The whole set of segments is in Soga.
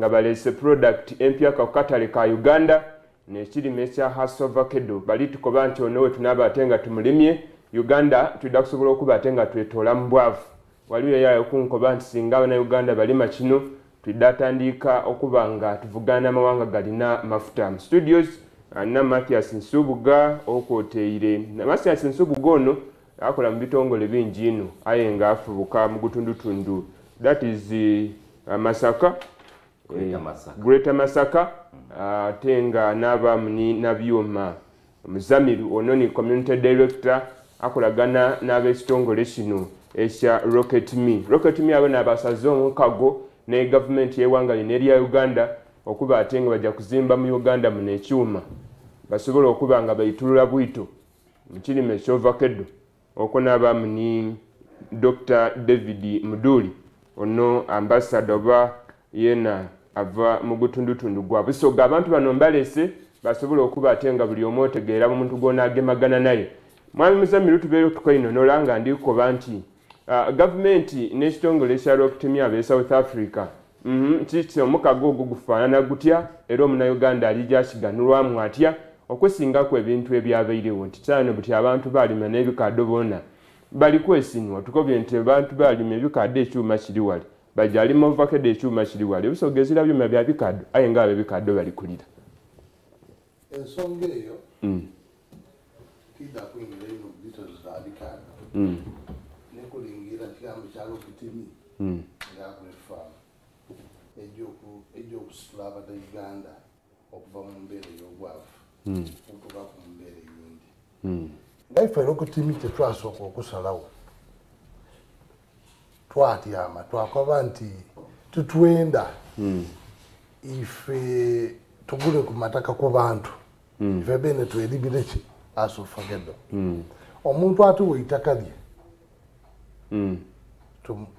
Nga baleese product empyaka ku katale ka Uganda n'ekirime ekya Hass Ovakedo. Bali tukoba nti ono wetunaaba ate nga tumulimye, Uganda twidha kusobola okuba ate nga twetoola mu bwavu. Waliwo eyayo okunkoba nti singa Abannayuganda balima kino, twidha tandiika okuba nga tuvugana n'amawanga galina mafuta. Mu studios, na Mathias Nsubuga okwoteire. Mathias Nsubuga ono akola mu bitongole bingi ino, aye nga afubuka mu gutundutundu, that is Masaka, Greater Masaka. Greater Masaka, ate nga n'abaamu ni Nabyuma Muzamiru, ono ni community director akolagana n'ab'ekitongole kino ekya Rocket Me. Rocket Me abo n'abasaze omukago ne gavumenti y'eighanga lino erya Uganda okuba ate nga bajja kuzimba mu Uganda muno ekyuma basobole okuba nga baitulula bwito mu kirime eky'ovakedo. Okwo n'abaamu ni Dokita David Muduli, ono ambasada oba yeena ava mu gutundutundu gwa Busoga. Abantu bano mbalese basobole okuba ate nga buli omu otegeera omuntu gw'onaagemagana naye. Mwami Muzamiru, tubeere tukainonola nga ndi kukoba nti gavumenti n'ekitongole ekya Rocket Me ab'e South Africa, kiki omukago ogwo gufaanana gutya era omunauganda alija akiganulwamu atya okusingaku ebintu ebyabairewo nti kyano buti abantu baalima n'ebikaado boona bali kwesinwa. Tukobye nti abantu baalima ebikaado ekyuma kiri wale, baja alima ovakedo ekyuma kiri wale, Busoga ezira byuma bya bikaado aye nga ab'ebikaado bali kulira. Ensonga eyo tidda kuyingira ino mu details za bikaado, nekulingira kigambo kya Rocket Me nga Agrifarm ejja okusitula Abannayuganda okuva mu mbeera ey'obwavu okutuuka ku mbeera eyindi. Nga ife Rocket Me tetwasooka okusalawo, twatyama twakoba nti tutwenda ife tugule ku mataka ku bantu, ife bene twerimire ki asofagedo. Omuntu atuwa eitaka lye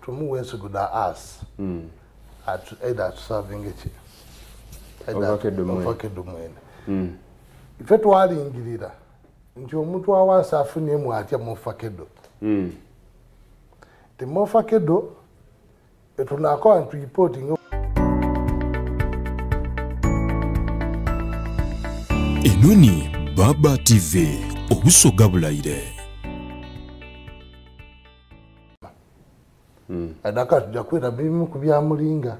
tumuwa ensigo da as either atusavinge ki ovakedo mwene. Ife twalingirira nti omuntu awansi afunyemu atya mufakedo, ti mufakedo etunakoba nti tuyipotinge. Enoni Baba TV, obusoga bulayire. Adaka tujja kwera bimu ku byamulinga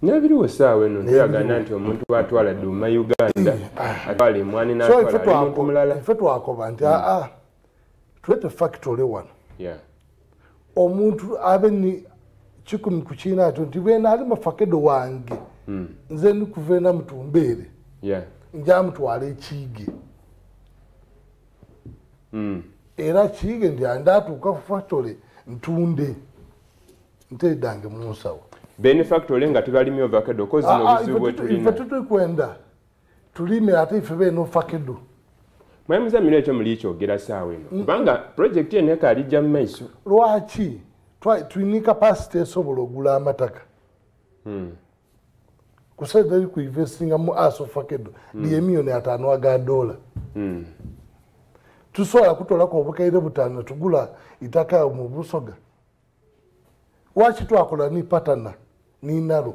n'ebiriwo essaawa eno nteyagana nti omuntu bw'atwala duuma Uganda atwala emwani n'atwala omuntu mulala. Ife twakoba nti aa tulete factory wano, omuntu abe ni 100 ku kiina atyo nti bwena ali mafakedo wange nze ndikuva ena mutumbeere njamutwala ekiige, era kiige ndi andatuuka ku factory ntunde nteedange mu nsawo. Bene factory nga tubalimye ovakedo kozi n'obuzibu bwe tulina. Ife tutukwenda tulime ate ife bene ovakedo. Mwami Muzamiru, ekyo muli kyogera ssaawa eno kubanga project eno ekalijja mu maiso. Lwaki tulina capacity esobola ogula amataka? Kusente eri ku investinga mu asofakedo liye miliyoni 5 aga dola. Tusobola kutolako obukaire 5 tugula itaka mu Busoga. Lwaki twakola ni patana ni nalo?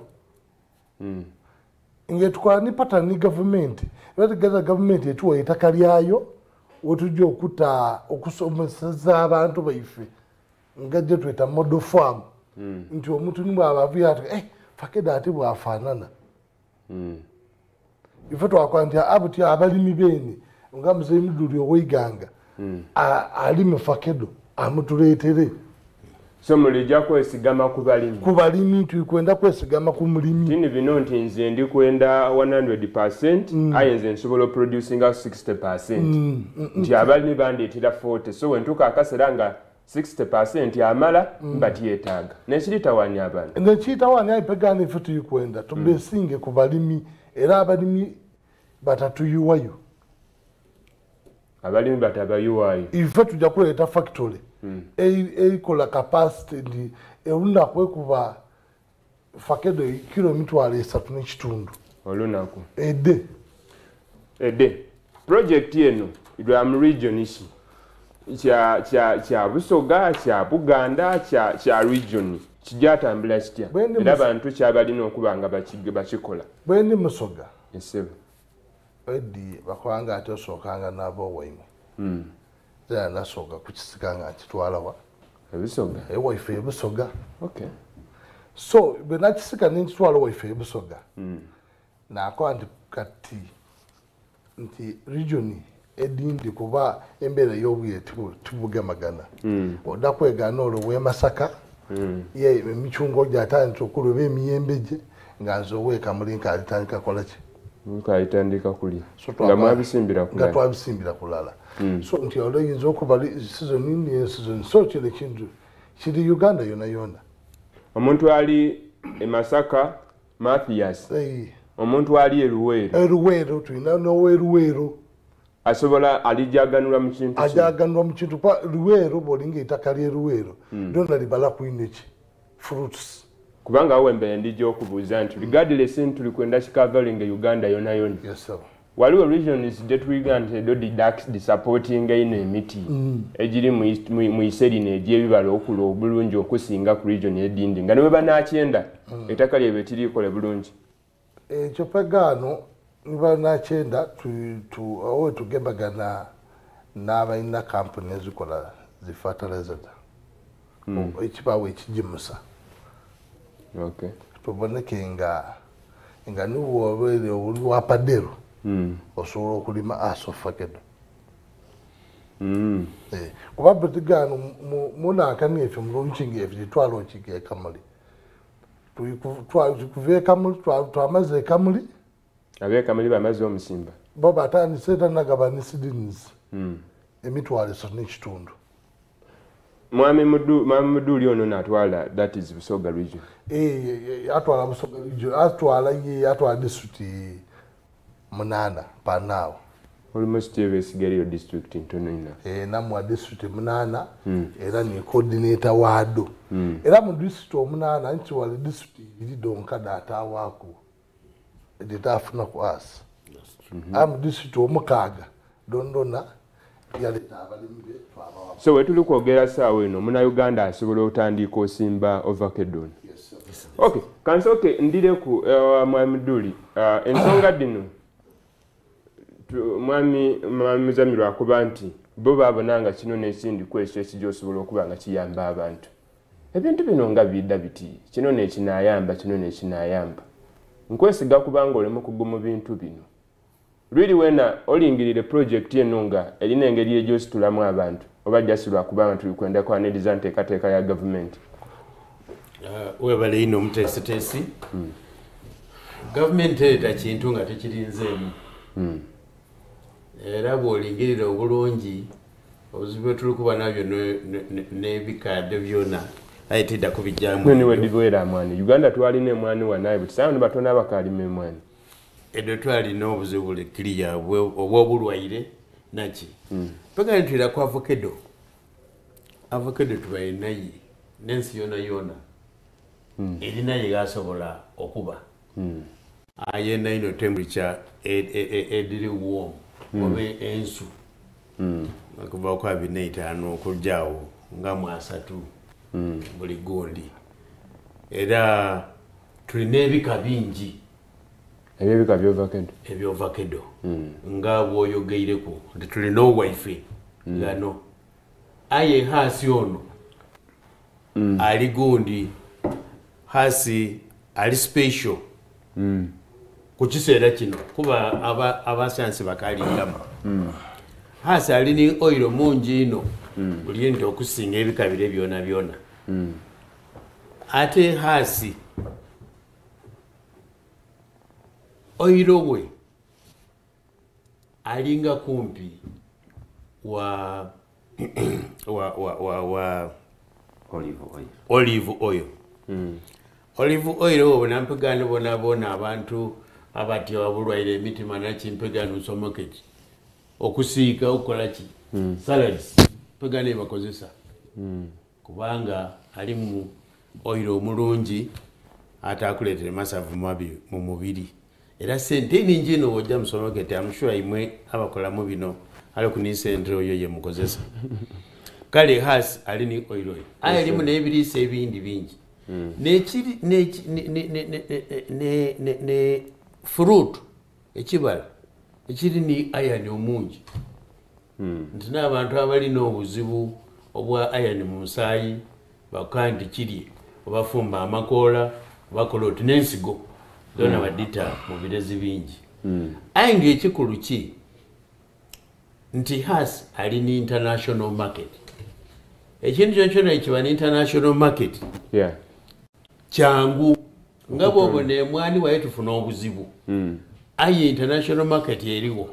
Nge tukola ni patana ni gavumenti, era tugeza gavumenti etuwa ettaka lyayo wetujja okuta okusomeseza abantu baife nga gye tweta model farm, nti omuntu ni bw'aba avuye ati fakedo ate bw'afaanana. Ife twakola nti abuti abalimi beene nga Muzeeyi Muduli ow'Eiganga alime fakedo amutuleetere. So mulijja kwesigama ku balimi? Ku balimi, tulikwenda kwesigama ku mulimi. Tini bino nti nze ndi kwenda 100%, aye nze nsobola oproducinga 60%. Nti abalimi bandeetera 40, so wentuuka akaseera nga 60% amala mba tyetaaga. Nekiritawaanya abantu. Nekiritawaanya aye pegana ife tulikwenda tubesinge ku balimi, era abalimi batatuyiwayo. Abalimi batabayiwayo. Ife tujja kuleeta factory eikola capacity nti olunaku ekuba fakedo kilo 350,000. Olunaku. Ede. Ede. Project eno lwa mu region ki? Kya Busoga, kya Buganda, kya region. Kijatambula kitya? Era bantu kyabalina okuba nga bakikola. Bwendi Musoga. Esebo. Edi bakwanga ate osookanga n'abo waimwe. Era nasooka kukisika nga nkitwala wa? Ebusoga. Ewaife ebusoga. Okay. So bwe nakisika nenkitwala ewaife ebusoga. Nakoba nti kati nti region edindi kuba embeera y'obwire tibugemagana. Odda kwegaana olwo w'e Masaka, ye emicungwa gyatandise okula oba emiyembe gye, nga nze ow'e Kamuli nkaalitandika kola ki? Nkaalitandika kulya. Nga mwabisimbira kulala. Nga twabisimbira kulala. So nti olwo eyinza okuba season ne season. So kino ekintu kiri Uganda yona yona. Omuntu ali e Masaka, Mathias. Omuntu ali e Luweero. E Luweero, tulina n'ow'e Luweero. Asobola alijaganulwa mu kintu. Ajaganulwa mu kintu kwa Luweero bw'olinga ettaka ly'e Luweero. Lyonna libala kwino ki? Fruits. Kubanga awo embeera ndijja okubuuza nti regardless nti tuli kwenda kikavalinga Uganda yona yona. Yes sir. Waliwo regions gye tuyiga nti edo disupportinga ino emiti egiri mu ise lino egy'ebibala okula obulungi okusinga ku region edindi nga ne bwe banaakyenda ettaka lyebwe tirikole bulungi. Ekyo pagaano nibanakyenda awo tugembagana n'abalina kampuni ezikola zi fertilizer ekibaawo ekigimusa. Okay. Tuboneke nga niwobeere oli wa padero osobola okulima asofakeda. Kuba bwetugaano munankani efe mulungi efe tetwalonkinga ekamuli. Tukuva ekamuli twamaze ekamuli. Abekamuli bamaze omusimba. Bo batandise tanagaba ne seedlings. 3,500. Mwami Muduli ono natwala, that is Busoga region. Atwala Busoga region, atwala ye, atwala district 8 panao. Almost every sigari district ntono ina. Namwa district 8 era ni coordinator wado. Era mu district 8 nti wali district iri donka data wako. Ditafuna ku as. Am district 6 dondona yaleta abalimi be twabawa. So we tuli kwogera saawa eno muna Uganda asobola otandika osimba avocado. Yes, sir. Okay, kansoke ndireku mwami Muduli. Ensonga dino mwami Muzamiru akuba nti bo babona kino n'ekindi kwekyo ekijja osobola okuba nga kiyamba abantu. Ebintu bino nga bidda biti kino n'ekinaayamba kino n'ekinaayamba. Nkwesiga kubanga oli mukugu mu bintu bino. Lwiri wena olingirire project eno nga erina engeri egy'ositulamu abantu oba jasirwa kubanga tuli kwenda kwaniriza nteekateeka ya gavumenti. Webale ino omuteesiteesi. Gavumenti ereeta kintu nga tekirinzeemu. Era bw'olingirira obulungi obuzibu bwe tuli kuba nabyo n'ebikadde byonna aye tidda kubijjamu. Niwe dibwera amwani. Uganda twalina emwani wanaye buli ssaawa ne batono abakaalima emwani. Eddo twalina obuzibu buli kiriya obw'obulwaire naki. Paka ntwira ku avocado. Avocado tubalinaye n'ensi yona yona. Erina ye gasobola okuba. Ayenda ino temperature ediri warm oba ensu. Okuva ku 25 okujjaawo nga mu 30 buli gundi. Era tulina ebika bingi. Ebika by'ovacado. Eby'ovacado. Nga bw'oyogeireko nti tulina owaife gano. Aye hasi ono ali gundi hasi ali special. Ku kiseera kino kuba abasayansi bakalingamu. Hasi ali ni oil mungi ino. Buli nti okusinga ebika bire byona byona. Ate hasi oil we alinga kumpi wa olive oil. Olive oil. Olive oil obwo nampegano bona bona abantu abatya obulwaire emitima nakimpegano nsomokeki okusiika okukola ki? Salads mpegano ebakozesa. Kubanga alimu oil omulungi ate akuleetera masavu mabi mu mubiri. Era sente nnyingi ino w'ojja musomoketi, I'm sure imwe abakolamu bino ali ku sente oyo ye mukozesa. Kale hasi ali ni oil oyo. Aye erimu n'ebiriisa ebindi bingi. Nekiri ne fruit, ekibala ekiri ni iron omungi, nti n'abantu abalina obuzibu obwa iron mu musaayi bakugaa nti kirye, obafumba amakoola, bakola oti n'ensigo zona badita mu birezi bingi. Aye ngaekikulu ki nti Hass ali ni international market. Ekintu kyonkyona ekiba ni international market kyangu. Nga bwobona emwani waye tufuna obuzibu, aye international market eriwo.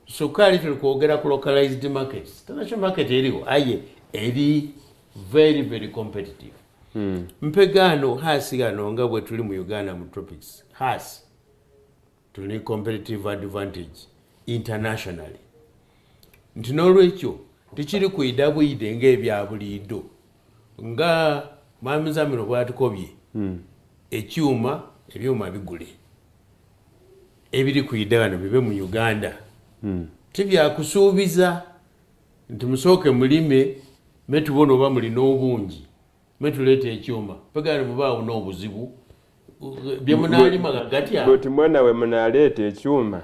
Sukaali tuli kwogera ku localized markets, international market eriwo, aye eri very very competitive. Mpegaano Hass gano nga bwe tuli mu Uganda mu tropics, Hass tuli competitive advantage internationally, nti n'olwekyo tikiri kwida bwide ng'ebya buliido. Nga Mwami Zamiro bwatukobye, ekyuma, ebyuma bigule ebiri kwida gano bibe mu Uganda, tibyakusuubiza nti musooke mulime metubona oba mulina obungi metuleeta ekyuma. Pegano mubaawo n'obuzibu byemunaalima gatya. Buti mwena we munaleeta ekyuma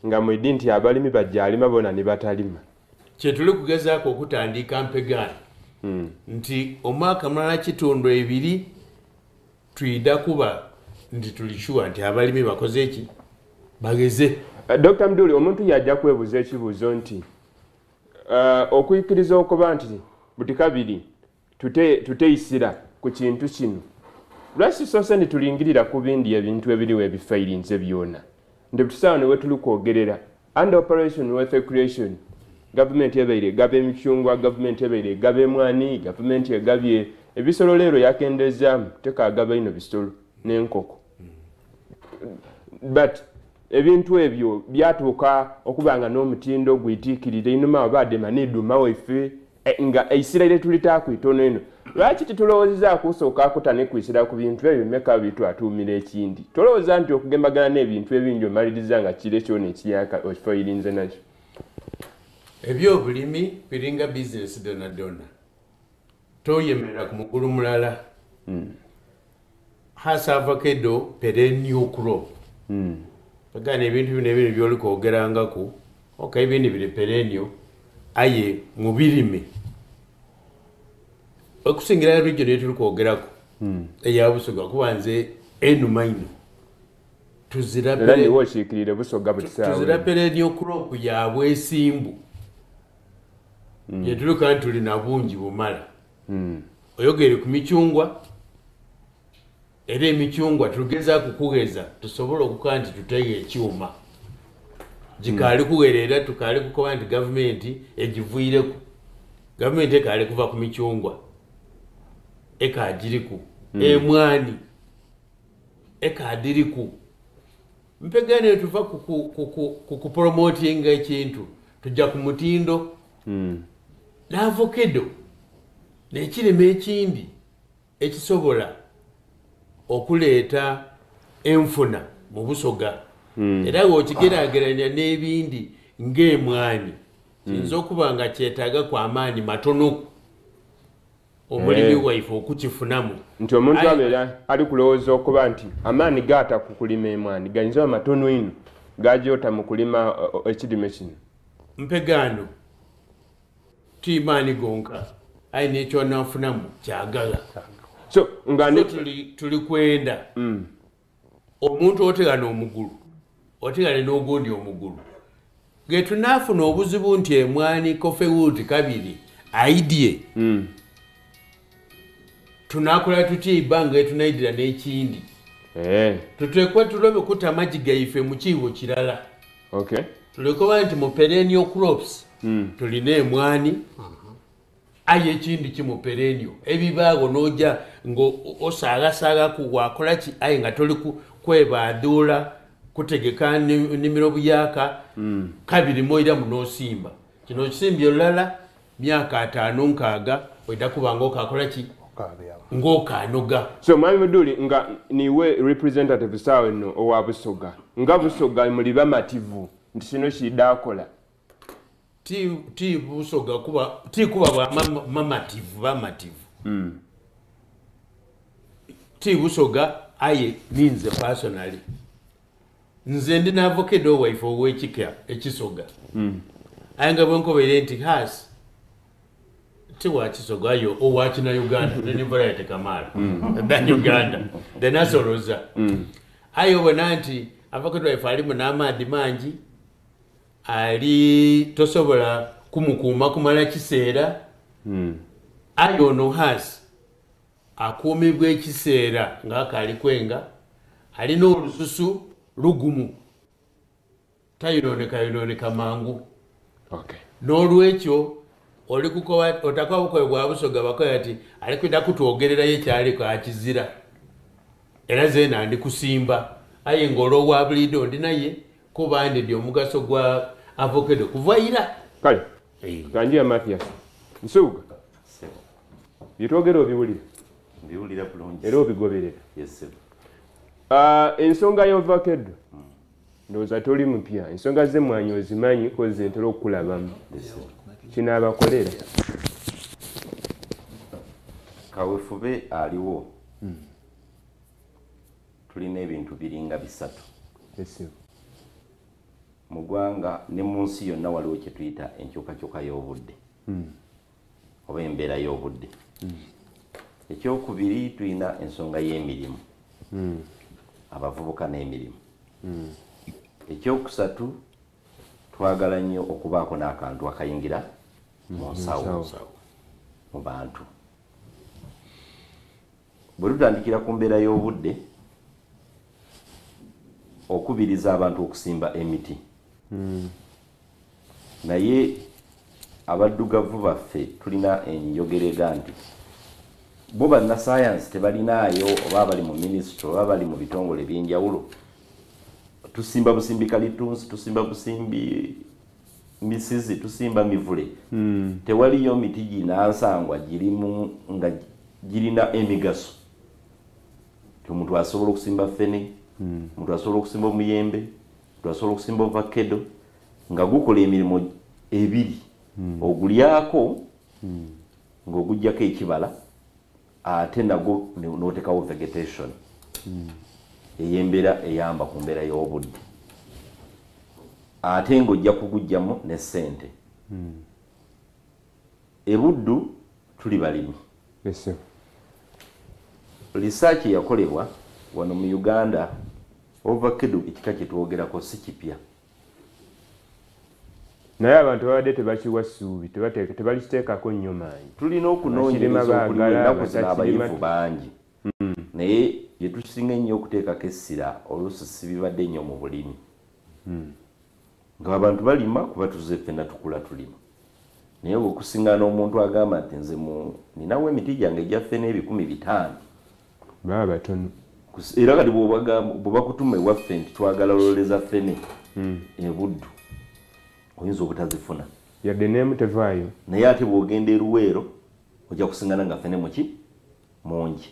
nga mwidi nti abalimi bajja bona ni batalima. Kyetuli kugezaako okutandika mpegaano nti omwaka mulala kitundu ebiri twida kuba nti tuli sure nti abalimi bakoze eki bageze. Dr. Mduli, omuntu yajja kwebuuza ekibuuzo nti okwikiriza okuba nti buti kabiri tuteyisira ku kintu kino, lwaki soose nitulingirira ku bindi ebintu ebiriwo ebifairinze byona? Nti butusaawa ne wetuli kwogerera under Operation Wealth Creation, gavumenti ebaire egaba emicungwa, gavumenti ebaire egaba emwani, gavumenti egabye ebisolo, leero yakendezaamu tekagaba ino bisolo n'enkoko, but ebintu ebyo byatuuka okuba nga n'omutindo gwitiikirire inuma oba niduma waife nga eisiraire tulitaaku itono ino. Lwaki titulowoozeza kusooka kutane kwisira ku bintu ebyo meka bitwatuumira ekindi? Tolowooza nti okugembagana n'ebintu ebingi omaliriza nga kire kyona ekiyaka okifayirinze nakyo? Ebyobulimi biringa bizinesi donadona, toyemerera ku mugulu mulala. Hass avocado perennial crop. Agana ebintu bino ebintu byoli kwogerangaku, ok, ebindi biri perennial, aye mubirime okusingira region yetuli kwogeraku eya Busoga, kuba nze enuma ino tuzira era niwe okiikirire Busoga butisaawa. Tuzira perennial crop ya bwesimbu yetuluka nti tulina bungi bumala. Oyogere ku micungwa, era emicungwa tugezaku kugheza tusobole okukola nti tutege ekyuma gikaali kuwera, era tukaali kukoba nti gavumenti egiviireku. Gavumenti ekaali kuva ku micungwa, ekagiriku emwani, ekadiriku mpegane. Tuva ku kupromotinga ekintu, tujja ku mutindo. N'avocado nekirime ekindi ekisobola okuleeta enfuna mu Busoga, era ng'okigerageranya n'ebindi ng'emwani, kiyinza okuba nga kyetaaga ku amaanyi matono omulimi waife okukifunamu. Nti omuntu abeera ali kulowooza okuba nti amaanyi gaata ku kulima emwani gayinza oba matono ino gagyota mu kulima ekirime kino. Mpegaano ti maani gonka, aye nekyonafunamu kyagala. So nga So tuli kwenda omuntu otegana omugulu, otegane n'ogundi omugulu, getunaafuna obuzibu nti emwani coffee wilt kabiri aidye, tunakola tutya ebbanga etunaidira n'ekindi? Tutekwe tulobe kuta amagi gaife mu kiibo kirala. Tuleke nti mu perennial crops tulina emwani, aye ekindi kimu perennial ebibaawo n'ojja nga osaagasagaku wakola ki, aye nga toli kwebaduula kutegeka nnimiro buyaka. Kabiri moiramu n'osimba kino, okisimbye olulala, myaka 50 6 oida kuba nga okakola ki? Okabyamu. Ng'okanoga. So Mwami Muduli, nga niwe representative saawa eno owa Busoga, nga Busoga muli bamativu nti kino kiidaakola? Ti Busoga kuba ti kuba bwa mamativu bamativu. Ti Busoga aye ninze personally. Nze ndi n'avokedo waife ow'ekika ekisoga. Aye nga bwenkobeire nti Hass ti wa kisoga aye owa kina Uganda, then variety kamaala than Uganda, then asoloza. Aye obona nti avokedo waife alimu n'amaadhi mangi, ali tosobola kumukuuma kumala kiseera. Aye ono Hass akuumibwa ekiseera ng'akaali kwenga, alina olususu lugumu, tayononeka mangu. N'olwekyo oli kukoba otakoba bukobe bwa Busoga, bakoba ati ali kwida kutwogererayo ekyaliko akizira, era zeena ndi kusimba, aye ng'olwowa buliido ndi naye kuba ndidi omugaso gwa avokedo kuva ira. Kale kanjiya Mathias Nsubuga, byetwogera obiwulira? Mbiwulira bulungi. Era obigoberera? Yes, sir. Ensonga y'ovakedo ndowooza toli mupya, ensonga z'emmwanyi ozimanyi, koze ntera okukulabamu. Kinaabakolera? Kawefube aliwo, tulina ebintu biringa bisatu. Yes, mu ggwanga ne mu nsi yonna waliwo kye tuyita enkyukakyuka y'obudde oba embeera y'obudde. Ekyokubiri, tulina ensonga y'emirimu, abavubuka n'emirimu. Ekyokusatu, twagala nnyo okubaako n'akantu akayingira mu nsawo mu bantu. Bwe tutandikira ku mbeera y'obudde, okubiriza abantu okusimba emiti, naye abaddugavu baffe tulina enjogerega nti bo bannasayansi tebalinaayo, oba abali mu minisitule oba bali mu bitongole ebyenjawulo, tusimba busimbi kalitunsi, tusimba busimbi misizi, tusimba mivule. Tewaliyo miti ginansangwa girimu nga girina emigaso. Omuntu asobola okusimba ffene, omuntu asobola okusimba omuyembe, omuntu asobola okusimba ovakedo nga gukola emirimu ebiri. Ogulyako ng'oguggyako ekibala, ate nagwo n'otekawo vegetation ey'embeera eyamba ku mbeera y'obudde, ate ng'ojja kuguggyamu ne ssente. Ebuddu tuli balimi. Research eyakolebwa wano mu Uganda, ovakedo ekika kye twogerako si kipya. Naye abantu babadde tebakiwa ssuubi, tebalikiteekako nnyo maanyi. Tulina okunoonyereza okuliwo ennaku zino. Abayivu bangi, naye bye tusinga ennyo okuteekako essira oluusi si bibadde nnyo mu bulimi, nga abantu balima kuba tuze ffenna tukula tulima. Naye okusingaana omuntu agamba nti nze ninawo emiti gyange egyaffe n'500,000, Baba batono. Era kati bwebakutuma ewaffe nti twagala loleza ffene ebuddu, oyinza obutazifuna. Yadde n'emu tevaayo. Naye ate bw'ogenda eruweero ojja kusingana nga ffene muki mungi.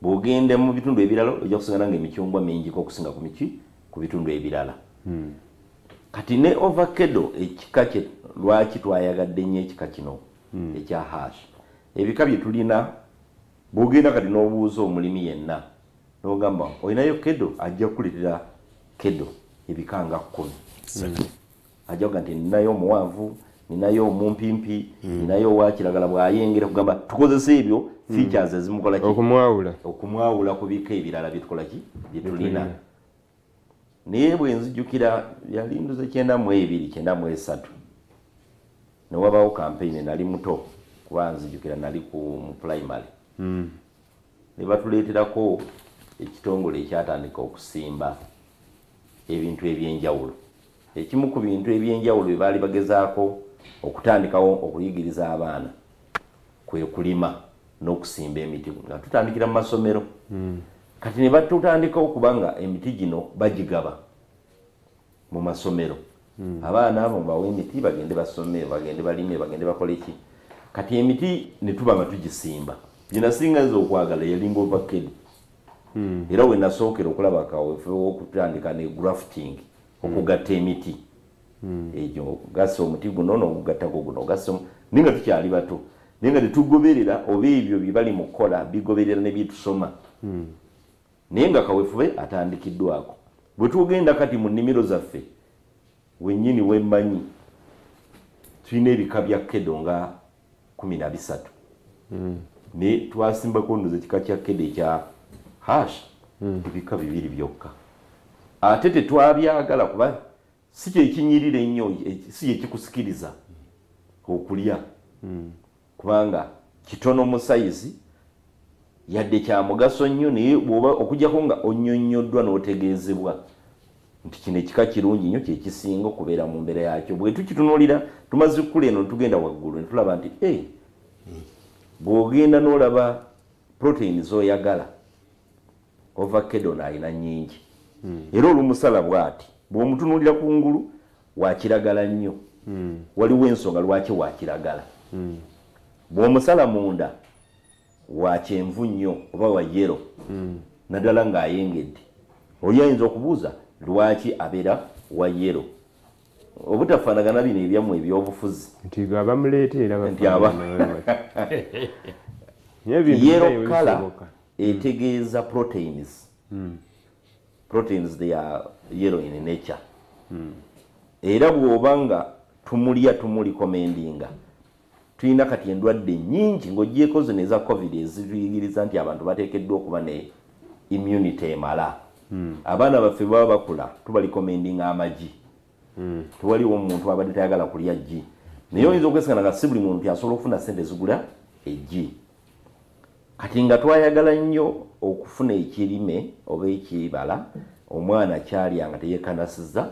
Bw'ogenda mu bitundu ebirala ojja kusingana nga emicyungwa mingiko okusinga ku miki ku bitundu ebirala. Kati ne ovakedo ekika kye, lwaki twayagadde nnyo ekika kino ekya Hass? Ebika bye tulina, bw'ogenda kati n'obuuza omulimi yenna n'ogamba olinayo kedo, ajja kukuleetera kedo ebika nga 10. Ajja kuga nti ninayo omuwanvu, ninayo omumpimpi, ninayo owakiragala bw'ayengera, kugamba tukozesa ebyo features ezimukola ki? Okumwawula. Okumwawula ku bika ebirala byetukola ki byetulina. Naye bwe nzijukira yali nduze 92, 93, ne wabawo campaign. Nali muto kuba nzijukira nali ku mu primary, ne batuleeterako ekitongole ekyatandika okusimba ebintu ebyenjawulo. Ekimu ku bintu ebyenjawulo bye baali bagezaako okutandikawo okuyigiriza abaana kwe kulima n'okusimba emiti nga tutandikira mu masomero. Kati ne batutandika okuba nga emiti gino bagigaba mu masomero, abaana abo bawe emiti bagende basome, bagende balime, bagende bakole ki. Kati emiti ne tuba nga tugisimba, gyenasinga nze okwagala yalinga ovakedo. Era we nasookera okulaba kaweefube w'okutandika ne grafting, okugatta emiti egyo, gassa omuti guno n'ogugattako guno, gassa naye nga tukyali bato, naye nga tetugoberera oba ebyo bye bali mu kukola bigoberera ne byetusoma. Naye nga kawefube atandikiddwako. Bwe tugenda kati mu nnimiro zaffe wennyini wemmanyi, tulina ebika bya kedo nga 13, naye twasimbako ndoza ekika kya kedo ekya hash ebika 2 byokka, ate tetwabyagala kuba si kyekinyirira ennyo, si kyekikusikiriza okulya, kubanga kitono mu sayizi, yadde kya mugaso nnyo, naye bw'oba okujjako nga onnyonnyoddwa n'otegeezebwa nti kino ekika kirungi nnyo, kyekisinga okubeera mu mbeera yakyo. Bwe tukitunuulira tumaze kukula eno, tugenda waggulu ne tulaba nti e bw'ogenda n'olaba protein z'oyagala, ovakkedo ono alina nnyingi. Era olumusala bw'ati bw'omutunuulira ku ngulu wakiragala nnyo, waliwo ensonga lwaki wakiragala. Bw'omusala munda wa kyenvu nnyo oba wa yellow, naddala ng'ayengedde. Oli ayinza okubuuza lwaki abeera wa yellow, obutafaanagana bino ebyammwe ebyobufuzi. Nti nga bamuleeta era Nti Naye ebintu yellow binayo color bisoboka. Etegeeza proteins. Proteins, they are yellow in nature. Era bw'oba nga tumulya, tumurecommendinga. Tulina kati endwadde nnyingi ng'ogyeko zino eza COVID ezituyigiriza nti abantu bateekeddwa okuba ne immunity emala. Abaana baffe baba bakula, tubarecommendinga amagi. Tewaliwo omuntu abadde tayagala kulya ggi, naye oyinza okwesigana nga si buli muntu asobola okufuna sente ezigula eggi. Kati nga twayagala nnyo okufuna ekirime oba ekibala omwana kyalya nga teyekanasiza,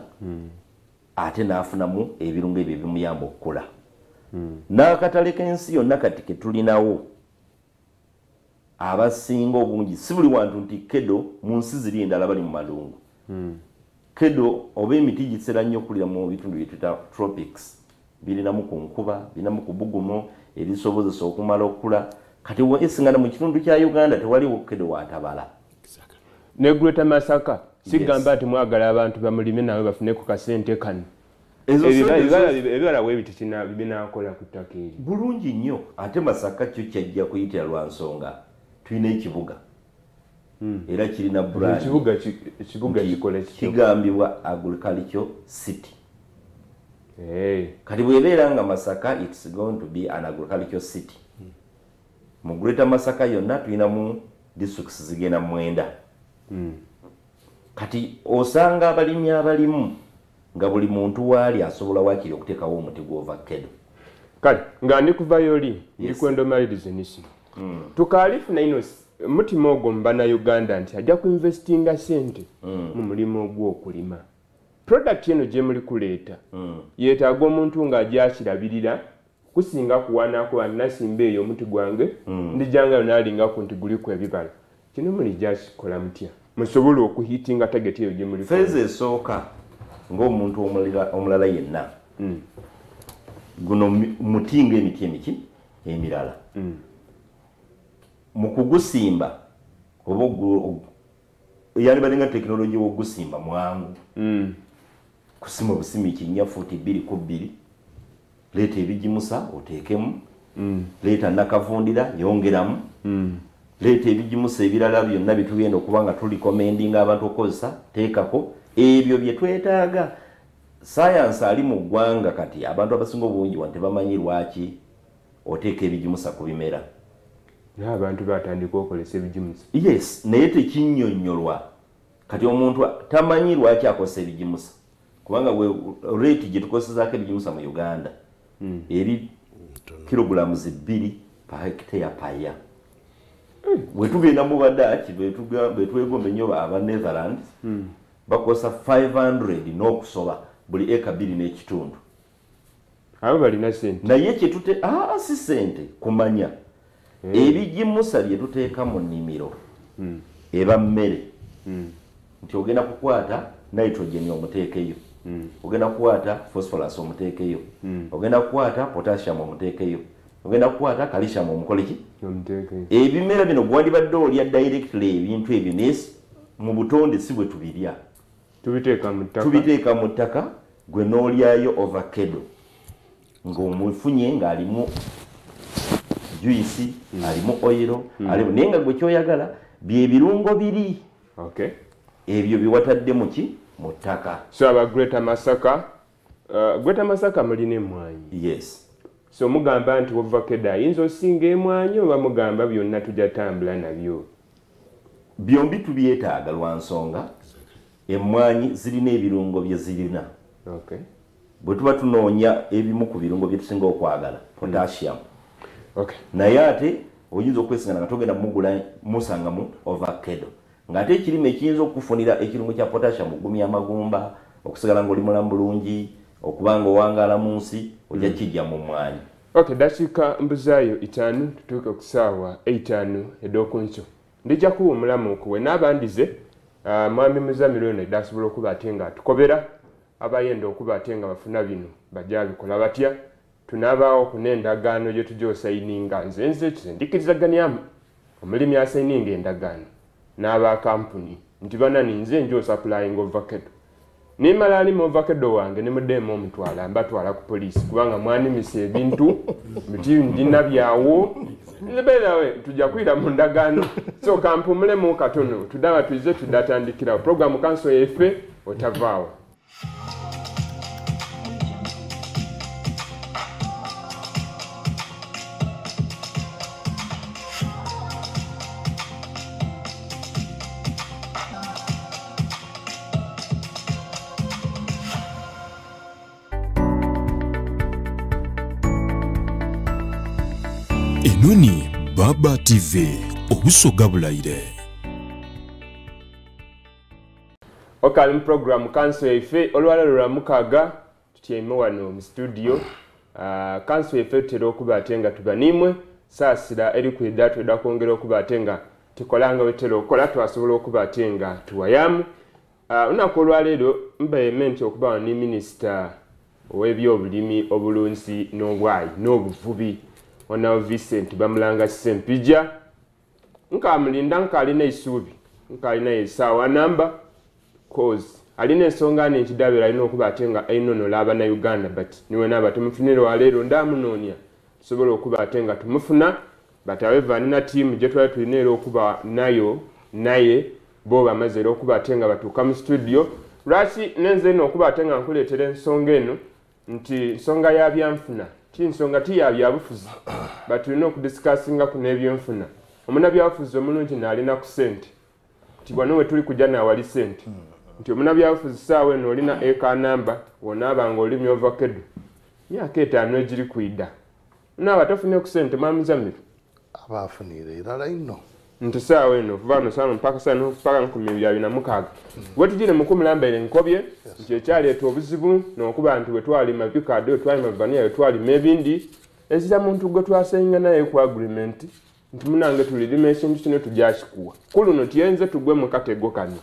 ate n'afunamu ebirungo ebyo ebimuyamba okukula. N'akatale k'ensi yonna kati ke tulinawo, abasinga obungi, si buli wantu nti kedo mu nsi ziri endala bali mu malungu, kedo oba emiti gisera nnyo okulira mu bitundu byetuyita tropics, birinamu ku nkuba, birinamu ku bugumo erisobozesa okumala okukula. Kati esingana mu kitundu kya Uganda tewaliwo kedo watabala. Ne Greater Masaka sigamba nti mwagala abantu bamulime nawe bafune ku kasente kano. Ezo sente Ebibala bwe biti binaakola ku ttaka eryo. Bulungi nnyo. Ate Masaka kyo kyajja kuyitira lwa nsonga tulina ekibuga era kirina brand. Ekibuga Nti kikola kityo. Kigambibwa agriculture city. Kati bw'ebeera nga Masaka it's going to be an agriculture city, mu Greater Masaka yonna tulinamu districts zigenda 9. Kati osanga abalimi abalimu nga buli muntu waali asobola waakiri okuteekawo omuti gw'ovakkedo. Kale nga ndi kuvayo oli ndikwenda omalirize nisi tukaalifuna ino mutima ogwo mu Bannayuganda nti ajja kuinvestinga sente mu mulimu ogw'okulima. Product eno gye muli kuleeta yeetaaga omuntu ng'agyakirabirira kusinga kuwanaako nasimba eyo omuti gwange, ndijangayo naalingaku nti guliku ebibala. Kino mulijja kikola mutya musobole okuhitinga target eyo gye muli? Phase esooka, ng'omuntu omulala yenna, guno muti ng'emiti emiki emirala. Mu kugusimba oba yandibadde nga tekinologi w'ogusimba mwangu, kusima obusimi kinnya fuuti 2 ku 2, leeta ebigimusa oteekemu, leeta nakavundira yongeramu, leeta ebigimusa ebirala byonna byetugenda okuba nga turecommendinga abantu okukozesa, teekako ebyo bye twetaaga. Sayansi ali mu ggwanga kati abantu abasinga obungi wano tebamanyi lwaki oteeka ebigimusa ku bimera. Naye abantu batandika okolesa ebigimusa. Yes, naye tekinnyonnyolwa. Kati omuntu tamanyi lwaki akozesa ebigimusa, kubanga rate gye tukozesaako ebigimusa mu Uganda eri kilograms 2 per hectare per year. Bwe tugenda mu Badaaki betwegomba ennyo aba Netherlands, bakozesa 500 n'okusoba buli eka 2.5. Abo balina sente. Naye kyetute si sente, kumanya ebigimusa bye tuteeka mu nnimiro eba mmere, nti ogenda kukwata nitrogen omuteekeyo, ogenda kukwata phosphorus omuteekeyo, ogenda kukwata potassium omuteekeyo, ogenda kukwata calcium omukoleki. Omuteekeyo. Ebimera bino gwandibadde olya directly ebintu ebyo, naye mu butonde si bwe tubirya. Tubiteeka mu ttaka. Tubiteeka mu ttaka, gwe n'olyayo ovakkedo ng'omufunye ng'alimu juice, alimu oil, alimu, naye nga gwe kyoyagala byebirungo biri. Okay. Ebyo byewatadde muki mu ttaka. So aba Greater Masaka, Greater Masaka mulina emmwanyi? Yes. So mugamba nti ovacado ayinza osinga emwanyi oba mugamba byonna tujja tambula nabyo? Byombi tubyetaaga lwa nsonga emmwanyi zirina ebirungo bye zirina. Okay. Bwe tuba tunoonya ebimu ku birungo bye tusinga okwagala, potassium. Okay. Naye ate oyinza okwesingana nga togenda mugula musanga mu ovacado. Ng'ate ekirime ekiyinza okukufunira ekirungo kya potassium okugumya amagumba, okusigala ng'oli mulamu bulungi, okuba nga owangaala mu nsi, ojja kijja mu mmwanyi. Okay, dakiika mbuzaayo 5 tutuuke ku ssaawa 5 ed'okunkyo. Ndijja kuwummulamuuku we naabandize mwami Muzamiru eno edda asobola okuba ate nga atukobera abayenda okuba ate nga bafuna bino bajja bikola batya. Tunaabaawo ku n'endagaano gye tujja osayininga. Nze nze nze ndikkirizaganyaamu omulimi asayininga endagaano n'aba kampuni nti banani nze nja osapulayinga ovacado nimala alima ovacado wange nimudeemu omutwala mbatwala ku poliisi kubanga mwanimisa ebintu nti ndina byawo. Nze beerawe tujja kwira mu ndagaano. So kampumulemu katono tudaba tuize tudatandikirawo programu kanso yaife otavaawo. Enoni Baba TV obusoga bulayire. Okali mu program kanso yaife olwalero lwa mukaga tutyaime wano mu studio. Kanso yaife tutera okuba ate nga tuba nimwe saasira eri kwida tweda kwongera okuba ate nga tukolanga wetera okukola twasobola okuba ate nga tuwayamu. Olunaku olwaleero mbaeme nti okuba wano ni minisita ow'ebyobulimi obulunzi n'obwayi n'obuvubi Honorable Vincent Bamulanga Ssempijja. Nkamulinda nkalina eisuubi nkalina essaawa namba cause alina ensonga nenkidabera alina okuba ate nga ainonola abannayuganda but niwe naaba tumufunire waleero ndamunoonya tusobola okuba ate nga tumufuna but however nina tiimu gye twali tulina era okuba nayo naye bo bamaze era okuba ate nga batuuka mu studio. Lwaki nenze eno okuba ate nga nkuleetera ensonga eno nti nsonga ya byanfuna ti nsonga ti ya byabufuzi but tulina okudiscussinga ku n'ebyenfuna. Omunabyabufuzi omulungi n'alina ku ssente nti wano we tuli kujja naawali ssente nti omunabyabufuzi ssaawa eno olina eka namba wonaaba nga olimya ovacado myaka 5 egiri kwida naaba tofunye ku ssente mwami Zamiru aba afunire irala ino nti ssaawa eno okuva wano ssaawa mpaka ssaawa mpaka 2026 wetugire mukumulambere nkobye nti ekyaleeta obuzibu n'okuba nti wetwalima bikaado wetwalima vaniya wetwalima ebindi ezira muntu gwe twasenga naye ku agreement nti munange tulirima ekintu kino tujakikuwa ku luno tyenze tugwe mu katego kano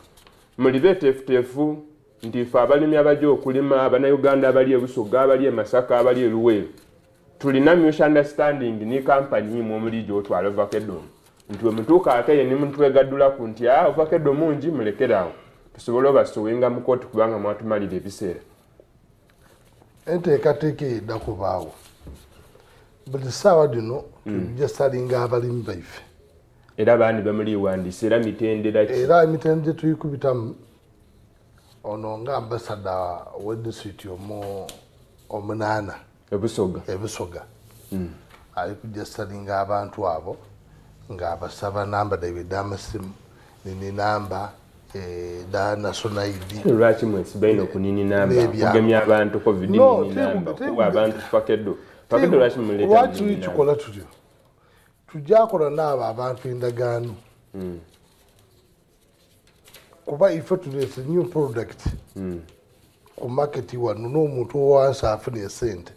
muli beteefuteefu nti ife abalimi abajja okulima abannayuganda abali e Busoga abali e Masaka abali e Luweero tulina mutual understanding ni kampani imwe omuli gy'otwala ovacado nti we mutuuka ate ye nimutwegaddulaku nti ovacado mungi mulekeraawo tusobole obasuwinga mu kooti kubanga mwatumalira ebiseera. Enteekateeka eyo edda kubaawo buli ssaawa dino tujja salinga abalimi baife era baani bamuliwandiisa era mitendera ki? Era emitendera gye tuyikubitamu ono nga ambasada we disitulikiti omunaana Ebusoga ali kujja salinga abantu abo ng'abasaba namba daibwe ed'amasimu nini namba da national ID. Lwaki mwesiba ino kunini namba kugemya abantu covid nini namba kuwa abantu pakedo pakedo lwaki muleta lwaki kikola tutyo tujakola n'abo abantu endagaano kuba ife tuleese new product ku market wano n'omuntu owansi afuna esente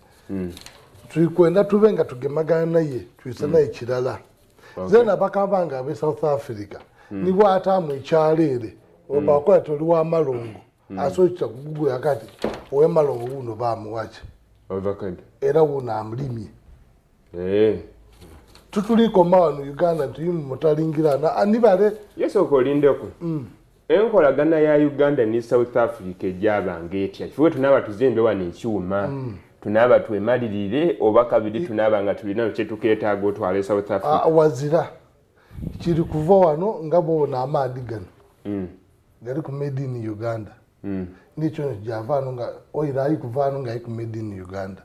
tulikwenda tube nga tugemagana naye tuyise naye kirala. Zena bakaba nga abe South Africa nibwataamu ekyaleere obakola toli wa malongo asookita ku Google yakati owemalongo wuno bamuwaki era wuno amulimye. Tutulikoma wano Uganda nti mutalingirana anibale yesooka olindeko enkolagana ya Uganda ne South Africa ejabanga etya kifuwe tunaaba tuzimbe wano ekyuma tunaaba twemalirire oba kabiri tunaaba nga tulina kyetukeetaaga otwale South Africa. Wazira kiri kuva wano nga bw'obona amaadi gano. Gali ku made in Uganda. Nikyo gyavaano nga oil ali kuvaano nga ali ku made in Uganda.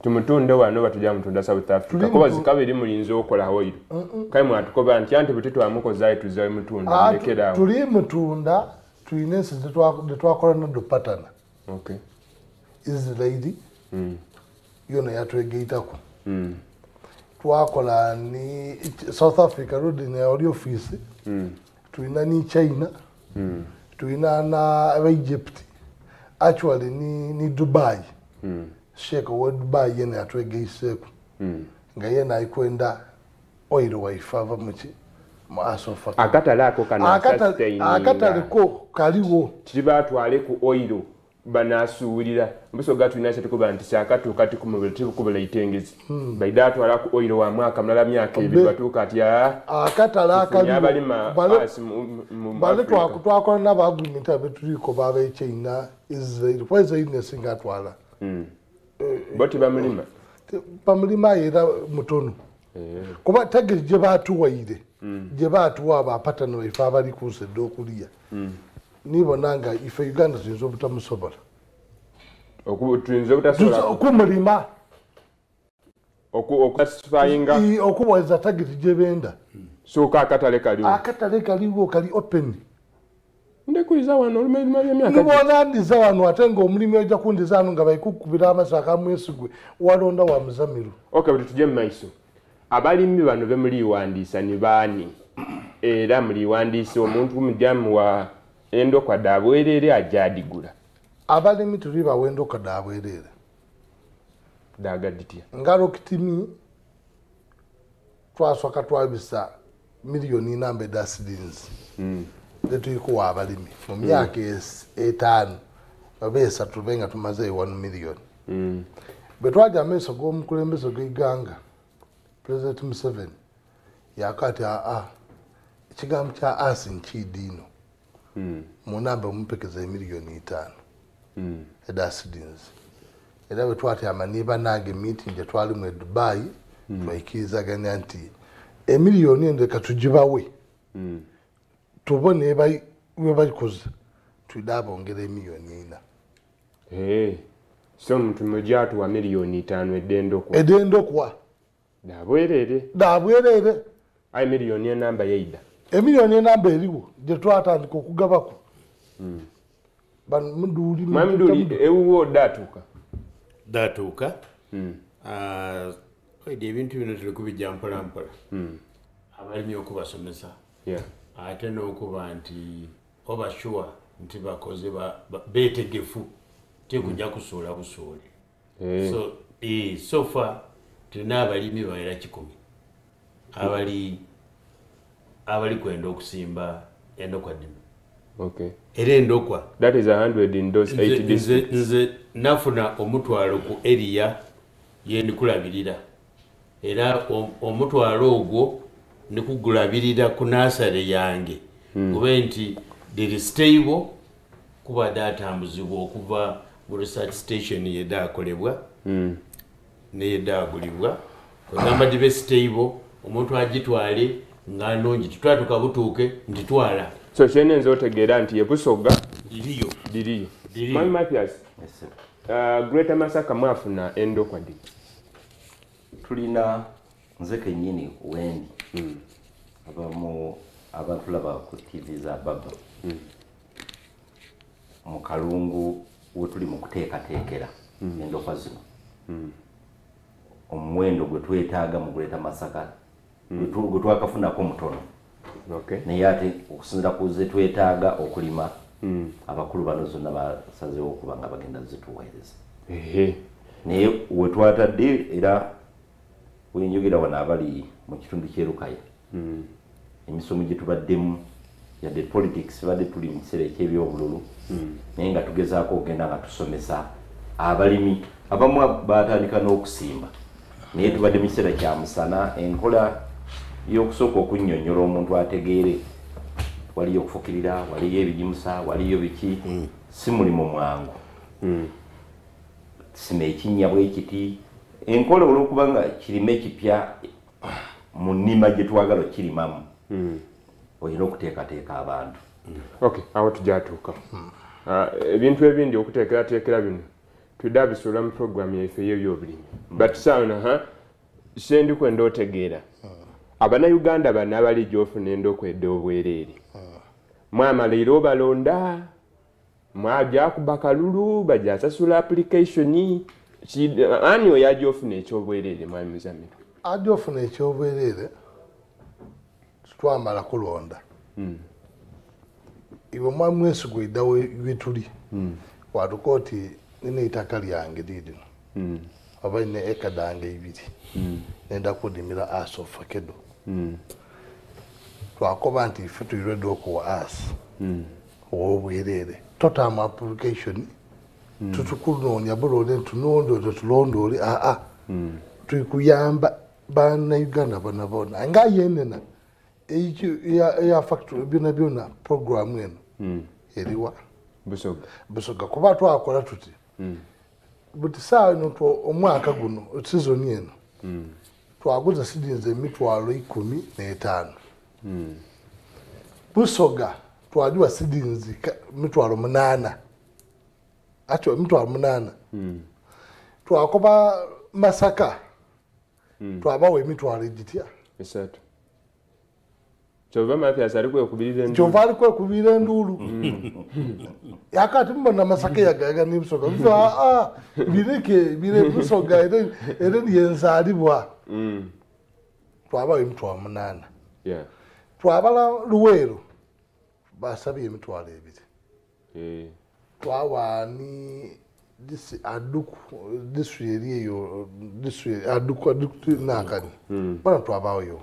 Tumutunde wano batujja mutunda South Africa. Kuba zikabiri mulinze okola oil. Kale mwatukoba nti anti bwe twamukoza tuzawe mutunda mulekerawo. Tuli mutunda tulina ensi zetwakola nado patana. Okay. Israeli yona yatwegaitako. Twakola ni South Africa road oli office. Tulina ni China. Tulina na Egypt. Actually ni Dubai. Sheikh wa Dubai yena yatwegaiseeko. Nga yena aikwenda oil waife ava muki mu asofa. Akatale ako kano akatale ko kaliwo. Tibatwale ku oil banasuulira. Mbusoga tulina kyetukuba nti kyakatuuka tikubula itengezi. Baida atwala ku oil wa mwaka mulala myaka ebiri batuuka ati akatale akaliwo. Bale twakola n'aba agreement abetuliko baba China, Israel. Kwa Israel nesinga atwala. Bo tebamulima? Bamulima era mutono. Kuba tageti gye batuwaire, gye batuwa abapatano baife abali ku nsi ed'okuliya. Nibona nga ife Uganda tuyinza obutamusobola. Tuyinza obutasobola okumulima. Okusatisfyinga. Okuweza tageti gye benda. Sooka akatale kaliwo. Akatale kaliwo kali open. Ndekuiza wano olumalima by'emyaka. Nibona ndiza wano ate ng'omulimi ojja kundiza wano nga baikukubira amasaka amwesigwe walonda wa Muzamiru. Okay, bwe tujje mu maiso. Abalimi bano be muliwandiisa ni baani? Era muliwandiisa omuntu mujamu wa endokwa da bwerere ajja adigula. Abalimi tuli bawa endokwa da bwerere. Dagaditya. Nga Rocket Me twasooka twabisa miliyoni namba eda seedlings. Tetulikuwa abalimi mu myaka 5 oba 3 be nga tumazeeyo 1 million. Bwe twajja amaiso g'omukulembeze gw'eggwanga President Museveni yakati ekigambo kya asi nkiidi ino. Mu namba mupekeza emiliyoni 5 eda seedlings. Era bwe twatyama ne bannange meeting gye twalimu e Dubai, twaikirizaganya nti emiliyoni eno leka tugibawe. Tubone bwe balikoze twidde abongera emiliyoni 4. So omuntu mujja atuwa miliyoni 5 edendokwa. Edendokwa. Dabwerere. Dabwerere. Ayi miliyoni enamba yeida. Emiliyoni enamba eriwo gye twatandika okugabako. Bano muduli Mwamuduli ewuwo datuuka. Datuuka. Oidi ebintu bino tuli kubijja mpola mpola. Abalimi okubasomesa. Ate n'okuba nti oba sure nti bakoze beetegefu tekujja kusuula busuuli. So, so far tulina abalimi bawera 100 abali kwenda okusimba endokwa dino. Okay. Era endokwa. That is 100 in those 8 districts. Nze nafuna omutwalo ku area yendikulabirira. Era omutwalo ogwo ndikugulabirira ku nursery yange. Kube nti there is stable kuba datambuzibwa okuva mu research station yedakolebwa neyedagulibwa. Kwegamba dibe stable omuntu agitwale nga nnungi titwatuka butuuke ntitwala. So kyene nze otegeera nti ebusoga liriyo. Liriyo. Liriyo. Mwami Mathias, Yes, sir. Greater Masaka mwafuna endokwa ddi? Tulina nze kennyini wendi. Abamu abatulaba ku TV za baba. Mu kalungu we tuli mu kuteekateekera endokwa zino. Omuwendo gwe twetaaga mu Greater Masaka, gwe twakafunako mutono. Naye ate okusinziira ku ze twetaaga okulima, abakulu bano zonna basazeewo okuba nga bagenda zituweereza. Naye we twatadde era wenjogera wano abali mu kitundu ky'e Lukaya. Emisomo gye tubaddemu yadde politics badde tuli mu kiseera eky'ebyobululu, naye nga tugezaako okugenda nga tusomesa abalimi abamu batandika n'okusimba, naye tubadde mu kiseera kya musana. Enkola y'okusooka okunnyonnyola omuntu ategeere, waliyo okufukirira, waliyo ebigimusa, waliyo biki, si mulimu mwangu. Sima ekinnya bwe kiti, enkola olw'okuba nga kirime kipya mu nnima gye twagala okukirimamu, olina okuteekateeka abantu. Okay, awo tujatuuka. Ebintu ebindi okuteekerateekera bino twidda bisuula mu programu yaife ey'ebyobulimi, but saana ha sendi kwenda otegeera Abannayuganda bano abali gy'ofuna endokwa obwereere, mwamala era obalonda, mwaja kuba kalulu, bajasasula application. Ani oyo ajja ofuna ekyobwereere, mwami Muzamiru? Ajja ofuna ekyobwereere, twamala kulonda. Iwe mwami Mwesigwa, idda wetuli, watuka oti nina eitaka lyange liirino oba nina eka dange 2, nenda kudimira asi ofakedo. Twakoba nti ife tuli ready okuwa asi owobwerere, totamu application, tutukunoonya bulonde nti tulondoole. Aa, tuli kuyamba Bannayuganda bona bona nga yenena eya factory byona byona. Programu eno eriwa? Busoga. Busoga, kuba twakola tuti buti saawa ino, omwaka guno, season eno, twaguza seedlings 150,000. Busoga twagiwa seedlings 800,000, actually 800,000. Twakoba Masaka twabawa emitwalo egitya? 3. Kyova Mathias ali kwekubirira enduulu. Kyova ali kwekubira enduulu. Yakati mubona Masaka yagayaga nebusoga, aa, bireke bire Busoga, ere yenzaalibwa. Twabawa 800,000. Twabala Luweero, basabye 20,000. Twawa ni Aduku district eri eyo, district Aduku, Aduku nakani bona twabawayo.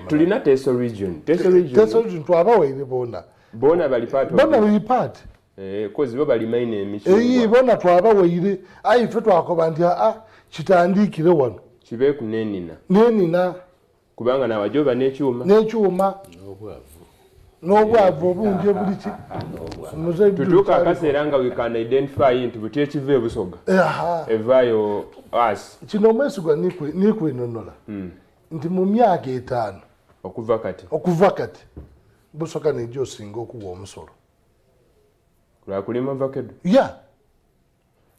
Tulina Teso region. Teso region. Teso region twabawaire bona. Bona bali part of Bona it. Bali part. Eh, kozi bo balima ino emicungwa. Eyi, bona twabawaire, ayi ife twakoba nti aa, kitandikire wano. Kibe kunenina. Nenina. Kubanga nawajoba n'ekyuma. N'ekyuma. N'obwavu. N'obwavu obungi buliki. Tutuuka akaseera nga we can identify nti buti ekiva ebusoga evaayo asi. Kino omwesigwa nikwenonola nti mu myaka 5 okuva kati, okuva kati, Busoga nejja osinga okuwa omusolo. Lwakulima vakedo. Ya.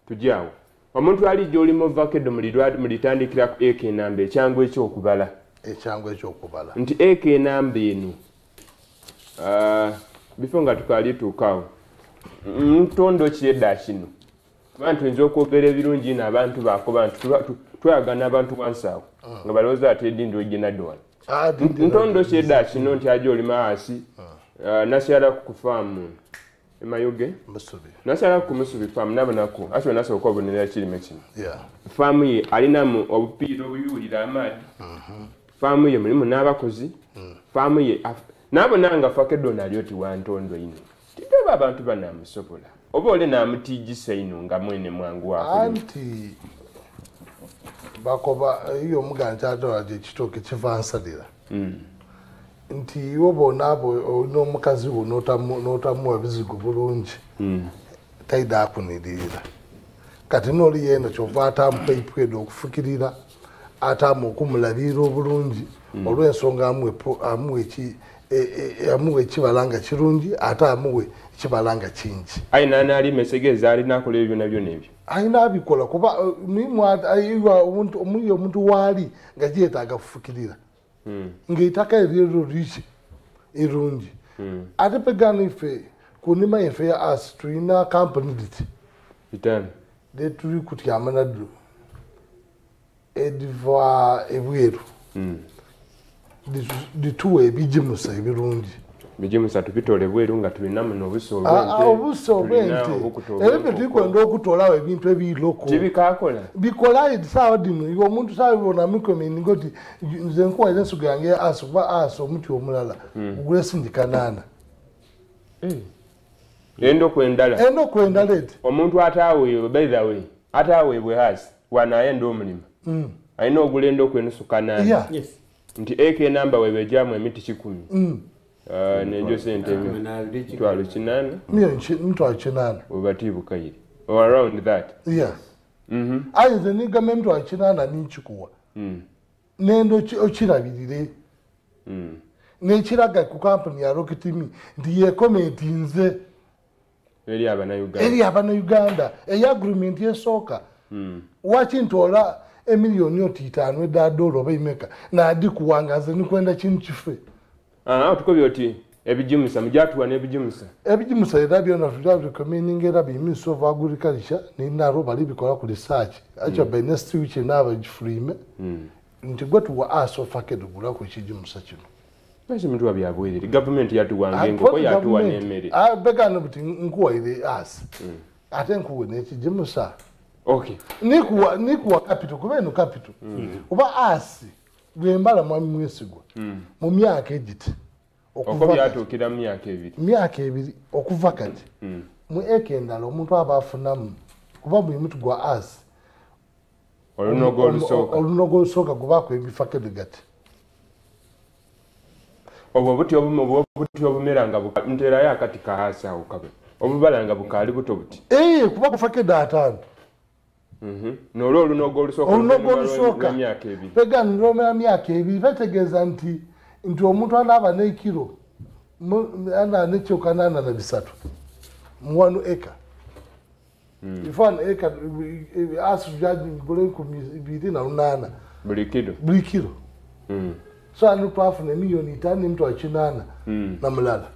Tujaawo omuntu alijja olima ovakedo, mulitandikira ku eka enamba ekyangu ekyokubala. Ekyangu ekyokubala. Nti eka enamba eno, bifo nga tukalituukaawo, ntondo kyedda kino, kuba tuyinza okwogera ebirungi ino, abantu bakoba nti twayagana abantu wansi awo nga balowooza ati edindi oginadde wano. Ntondo kyedda kino nti aja olima asi. Nasyalaku ku faamu emayoge, nasyalaku ku Musubi faamu, nabonaku ati wenasooka obonera ekirime kino. Faamu ye alinamu obupiira obuyuwulira amaadi, faamu ye mulimu n'abakozi, faamu ye nabona nga fakedo nali oti wantondo ino, titoba abantu banamusobola oba ole namutijisa ino nga mwene mwangu wakulima. Anti bakoba iyo omuganda kyatola gye ekitooke kiva nsalira, nti iwe bonaabo olina omukazi wo n'otamuwa bizigo bulungi, taida akunirira. Kati noli yena kyova ataamu payipu edo okufukirira, ataamu okumulabirira obulungi, olw'ensonga amuwe ekibala nga kirungi, ate amuwe ekibala nga kingi. Aye nanaalima esegeeza alina akola ebyo byona byona ebyo. Alina abikola, kuba mulimu omuyi omuntu waali nga gyetaaga kufukirira, ng'eitaka eryo liki irungi. Ate pegano ife ku nnima yaife ya asi tulina kampuni diti 5 detuli kutyama naddo ediva ebweru, dituwa ebigimusa ebirungi. Bigimusa tubitoole bweru nga tulina muno obusa Obusa obwente, era ebyo tulikwenda okutolawo ebintu ebiroko. Tibikakola. Bikola saawa dino. Iwe omuntu saawa bona mikomini oti nze nkuwaire ensigo yange ya asi, kuba asi omuti omulala gugula esindi 800. Endokwa endala. Endokwa endala eti. Omuntu ataaweebwe, by the way, ataaweebwe hasi wanaayenda omulima alina ogula endokwa enusu 800. Nti eka enamba webejamu emiti 100, nejo sente 800,000. 800,000. Webatiibukaire or around that. Yes. Aye nze nigamba 800,000 ninkikuwa, nenda okirabirire. Nekiraga ku kampuni ya Rocket Me nti yekomentinze eri abanauganda, eri abanauganda eya agreement esooka. Waki ntoola emiliyoni oti 5 eda dola oba imeka nadikuwanga nze nikwenda kintu kife. Tukobye oti ebijimusa mujatuwa n'ebijimusa. Ebijimusa era byona tujabikomeninga era bi Ministry of Agriculture ninaro bali bikola ku research. Actually by next week naba gifulime. Nti gwe tuwa aso fakedo gula ku kijimusa kino. Lwaki mutuwa bya bwerere? Gavumenti yatuwanga enkoko, yatuwa n'emmere. Begano buti nkuwaire asi. Ate nkuwe n'ekijimusa. Okay. Nikuwa capital, kuba eno capital. Oba asi bwembala mwami Mwesigwa mu myaka egiti. Okuva byatuukira mu myaka 2. Myaka 2 okuva kati. Mu eka endala omuntu aba afunamu kuba buli muti gwa asi. Olunogo olusooka. Olunogo olusooka gubaako ebifakebe gati. Obwo buti obuti obumera nga nterayo akati kaasi awo kabe. Obubala nga bukaali buto buti. Kuba kufakedo 5. N'olwo olunogo olusooka. Olunogo olusooka. Myaka 2. Pegano lwomera myaka 2 bategeeza nti omuntu anaaba n'ekiro ana n'ekiro 83 mu 1 acre. If 1 acre asi gule 2800 buli kiro. Buli kiro. So ano twafuna emiliyoni 5 n'emitwalo 8 na mulala.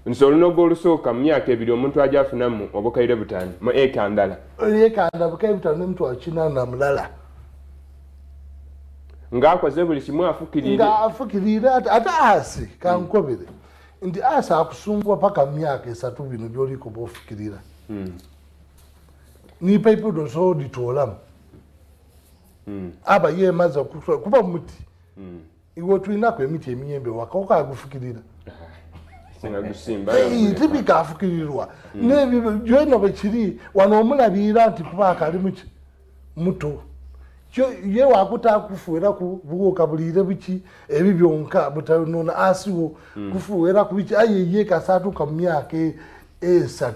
Nso olunogo olusooka mu myaka 2 omuntu ajja afunamu obukaire 5 mu eka ndala. Eka ndala bukaire 5 n'emitwalo 8 na mulala. Ng'akoze buli kimu afukirire. Ng'afukirire ate asi kankobere. Nti asi akusumbwa paka myaka 3 bino by'oliko bw'ofukirira. Ni pipe doso ditoolamu. Aba yeemaze kuba muti. Iwe tulinako emiti emiyembe waka okagufukirira. Tibikafukirirwa. Byonna bwe kiri wano omulabirira nti kuba akalimu muto. Ye wakuta kufuera ku buwuka buliire biki ebi byonka butanona asiwo kufuera ku biki aye ye kasatuka mu myaka 3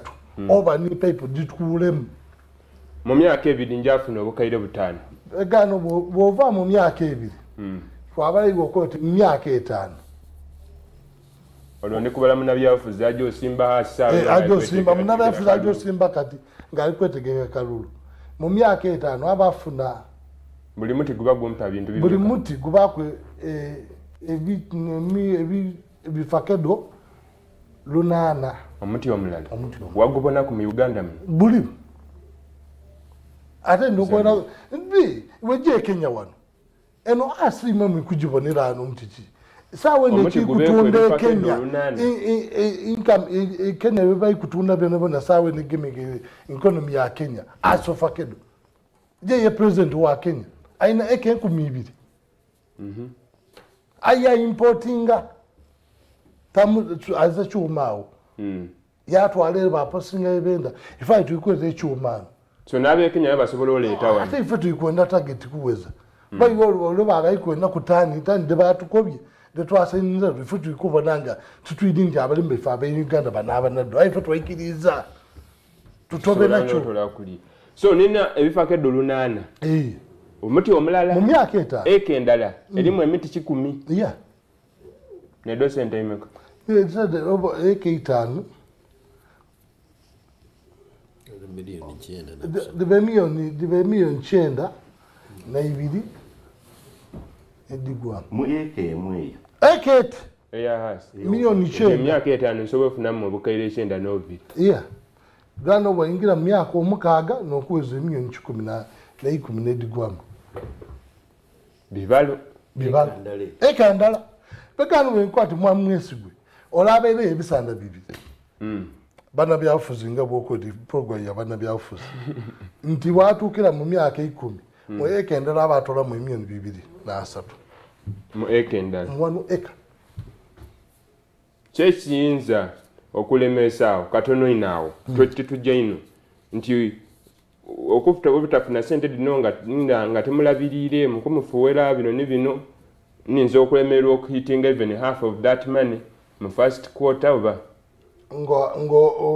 oba ni pipe ditukulemu. Mu myaka 2 njafuna obukaire 5. Egano bw'ova mu myaka 2. Twabaliwo okoti mu myaka 5. Olwo ndikubala munnabyabufuzi ajja osimba hasi. Ajja osimba munnabyabufuzi ajja osimba kati ng'ali kwetegeka kalulu. Mu myaka 5 aba afuna buli muti guba gumpa bintu bibiri. Buli muti gubaako ebifakedo 8. Omuti omulala. Wagubonaku mu Uganda muno? Buli. Ate ndikuona wejja e Kenya wano. Eno asima mukugibonera ano mutiki. Sawe nekikutunda e Kenya. Income e Kenya beba ikutunda byona byona sawe negemege economy ya Kenya. Asofakedo. Je ye president wa Kenya. Aina eke 2000. Aya importinga tamu aza chuma awo. Yatwalere baposinga ebenda. Ifa tuikweze chuma. So nabe Kenya basobola oleeta wano. Ate ife tuikwenda target kuweza. Bayiwo olwo bagayikwenda kutani tani de batukobye. De twasenza ife tuikubonanga tutwidi nti abalimbe ife abe Uganda banaba naddo. Ife twikiriza. Tutobe nakyo. So nina ebifakedo 8. Omuti omulala mu myaka 5 eka endala erimu emiti 10. Yeah. Nedo sente imeka. Eka 5. Miliyoni 9. Dibe miliyoni 9 na 2 edigwa. Mu eka emwe eyo. Eka eti. Eya hasi. Miliyoni 9. Emyaka 5 nsobola okufunamu obukaire 92. Yeah. Gano bwayingira mu myaka 6 n'okuweza emiliyoni 10 na 10 n'edigwamu. Bibalo. Bibalo. Eka ndala. Begano bwenkwati mwa Mwesigwe. Olabeere ebisanda bibiri. Bannabyabufuzi nga bw'okola program ya bannabyabufuzi. Nti watuukira mu myaka 10. Mu eka endala abatolamu emiliyoni 2 na 3. Mu eka endala. Mu wano eka. Kyekiyinza okulemesa awo katono ino awo. Tetujja ino. Nti okufuta obutafuna ssente dino nga temulabiriire mukumufuwera bino ne bino ninza okulemererwa okuhitinga even half of that money mu first quarter oba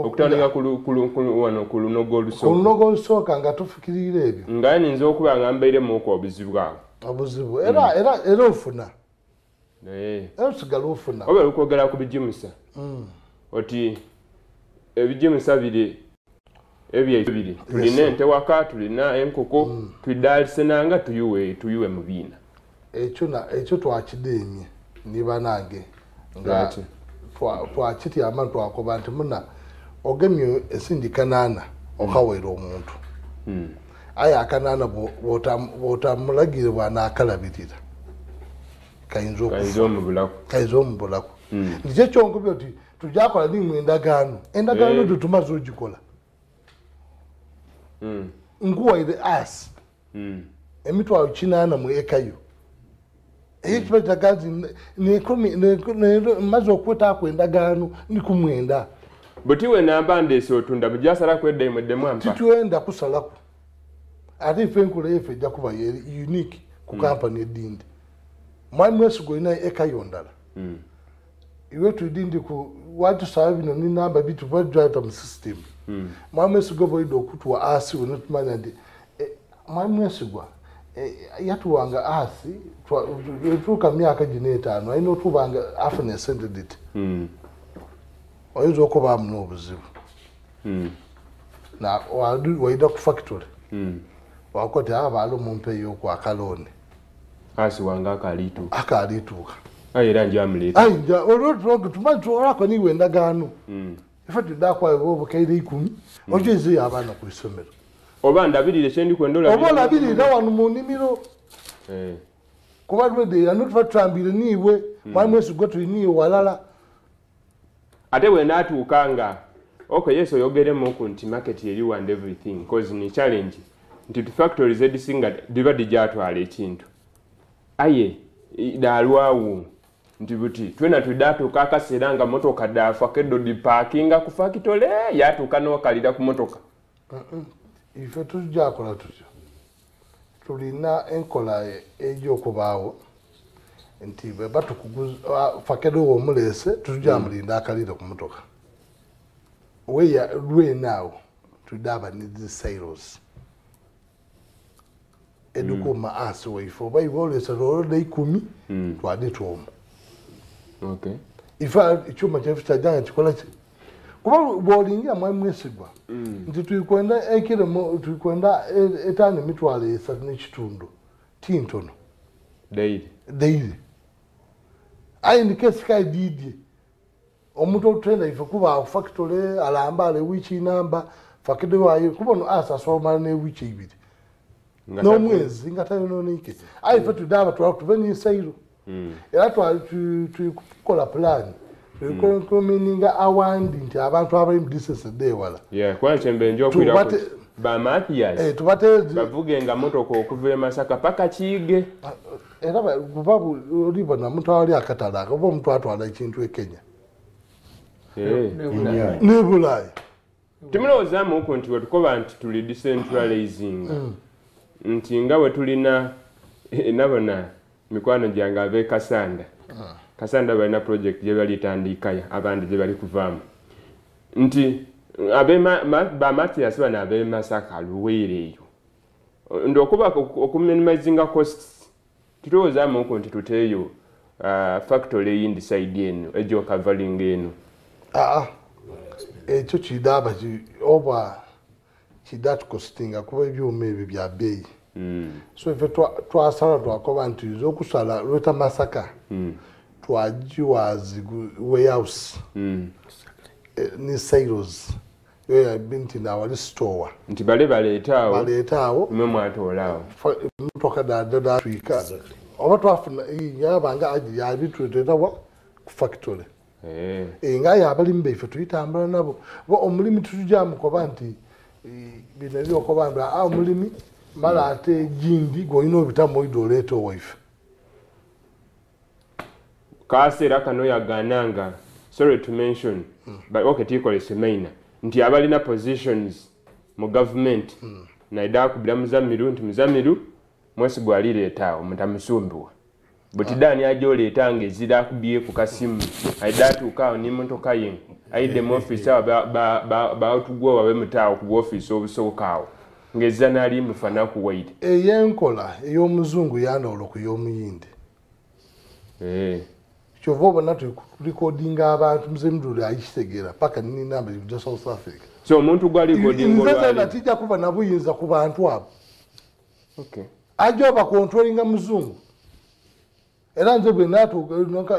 okutandika wano ku lunogo olusooka. Ku lunogo olusooka nga tufukirira ebyo. Nga ninza okuba nga mbairemuko obuzibu awo. Obuzibu. Era ofuna. Era osigala ofuna. Oba okwogera ku bigimusa, oti ebigimusa biri ebyaife biri, tulina ente waka, tulina enkoko, twidalisenanga tuyuwe mu biina. Ekyo twakidemye ni banange nga twakityama twakoba nti muna ogemye ensimbi 8 okaweera omuntu. Aye akanaana bw'otamulagire bw'anaakalabirira kayinza omubulaku. Nti kyenkubye oti tujakola nimwe endagaano. Endagaano ezo tumaze ogikola. Nkuwaire asi emitwalo 8 mu ekayo. Eyo kiba kitagazi maze okwetaako endagaano ndi kumwenda. Buti we namba ndeese otunda mujasalaku edda imwe eddemu ampa. Titwenda kusalaku. Ate ife enkola yaife ejja kuba unique ku kampani edindi. Mwami Mwesigwa olina ekayo ndala. Iwe tulindi ku watusaba bino ni namba bitu bwajwata mu system. Mwami Mwesigwa bw'oyida okutuwa asi we netumanya nti Mwami Mwesigwa yatuwanga asi tuuka myaka gino 5 alina otubanga afuna esente diti. Oyinza okubaamu n'obuzibu. Na waida ku factory. Wakoti abaalo mumpeeyo ku akalooni. Asi wanga akalituuka. Akalituuka. Aye era njamuleeta. Aye nja olwo tumanyi tuolako niwe endagaano. Ife tudakwayo obukaire 10 ojezeyo abaana ku isomero. Oba ndabirire kye ndi kwenda olabirira. Oba olabirira wano mu nnimiro. Kuba lwedde era tuba tutambire niiwe, Mwami Mwesigwa tuli niiwe walala. Ate bwe naatuuka nga okay, yes, oyogeremuku nti market eriwo and everything cause ni challenge nti tu factories edisinga diba dijatwala ekintu. Aye dalwawo nti buti twena tudatuuka akaseera nga motoka daafa keddo diparkinga ku factory yatuuka n'okalira ku motoka. Ife tujakola tutyo. Tulina enkola egy'okubaawo nti bwe batukuguza fakedo w'omuleese tujamulinda akalire ku motoka. Weya lwenaawo tudaba ne silos. Edukuma asi waife oba iwe oleese lwolode 10 twadita omwo. Ife ekyuma kyaife kyajjanga kikola ki? Kuba bw'olingira Mwami Mwesigwa nti tulikwenda ekiremo tulikwenda 5 3.5 ti ntono. Daily. Aye ndi kesi kaye didye. Omuntu otenda ife kuba factory alamba ale wiiki namba fakide wayo kuba no asa asoma ne wiiki 2. N'omwezi nga tayonooneke. Aye ife tudaba tube n'ensairo. Era tukola plan. Tukomininga awandi nti abantu abali mu distance ewala. Yeah, kwa kyembe njo okwira ba Mathias. Bavuge nga motoka okuva e Masaka paka Kiige. Era kuba olibona omuntu awali akatale oba omuntu atwala ekintu e Kenya. Ne Bulaaya. Timulowoozamuku nti wetukoba nti tuli decentralizing. Nti nga bwe tulina nabona mikwano gyange ab'e Kasanda. Kasanda balina project gye balitandikayo abandi gye bali kuvaamu. Nti ba Mathias bano ab'e Masaka Luweero eyo. Ndi okuba okuminimizinga costs tulowoozamuku nti tuteeyo factory eyindi side eno egyokavalinga eno. Ekyo kidaba oba kidatukostinga kuba ebyuma ebyo bya bbeeyi. So ife twasala twakoba nti tuyize okusala lweta Masaka twagiwa warehouse ni silos nti nawali store nti bale baleetaawo baleetaawo mwe mwatoolaawo motoka datwika oba twafuna yabanga agi yabituleeterawa ku factory. Nga aye abalimi baife tuyitambula nabo bo omulimi tutujamukoba nti bino ebyokoba nti omulimi mala ate gindi gwolina obitamu oida oleeta owaife. Kaseera kano yagaananga, sorry to mention, but okay tikolese maina nti abalina positions mu government naida akubira Muzamiru nti Muzamiru Mwesigwa alireetaawo mutamusumbuwa. Buti dani ajja oleeta nga ezira akubye ku kasimu aida atuuka awo n'emmotoka ye ayidde mu ofiisi awo baatugwa babe mutaawo ku bwofiisi obusooka awo ng'ezza n'ali mufanaku waire. Ey'enkola ey'omuzungu yandawulo ku y'omuyindi. Kyova obona tulikodinga abantu Mzee Muduli ayikitegeera paka ninamba ja South Africa. So omuntu gwalikodinga nze zena tijja kuba nabuyinza ku bantu abo. Ajja oba controllinga muzungu. Era nze bwe natuuka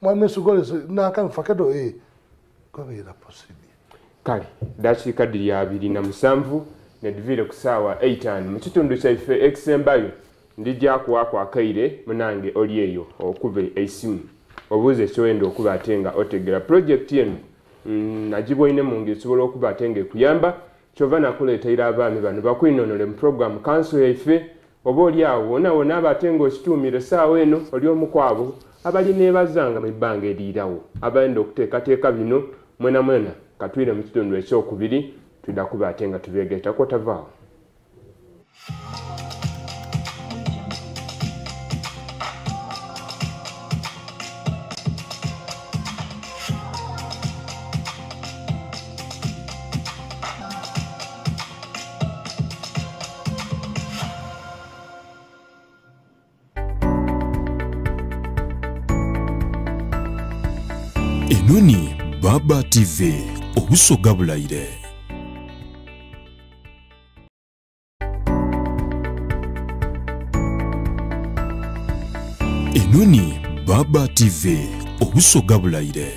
mwami Sugole nanka fakedo gobeera possible. Kale dakiika dhiri 27 nedivire ku ssaawa 8 mu kitundu kyaife ekisembayo ndijja kuwaako akaire munange oli eyo okube eisimu obuuze ekyoyenda okuba ate nga otegera project eno nagibwaine mu ngeri esobola okuba ate nga ekuyamba kyova nakuleetera abaami bano bakwinonole mu program kanso yaife oba oli awo wona wona aba ate nga okituumire essaawa eno oli omu ku abo abalineebazanga mu bbanga eriirawo abayenda okuteekateeka bino mwena mwena katwire mu kitundu ekyokubiri tudda kuba ate nga tubeegaitako tavaawo. Enoni Baba TV obusoga bulayire. Enoni Baba TV obusoga bulayire.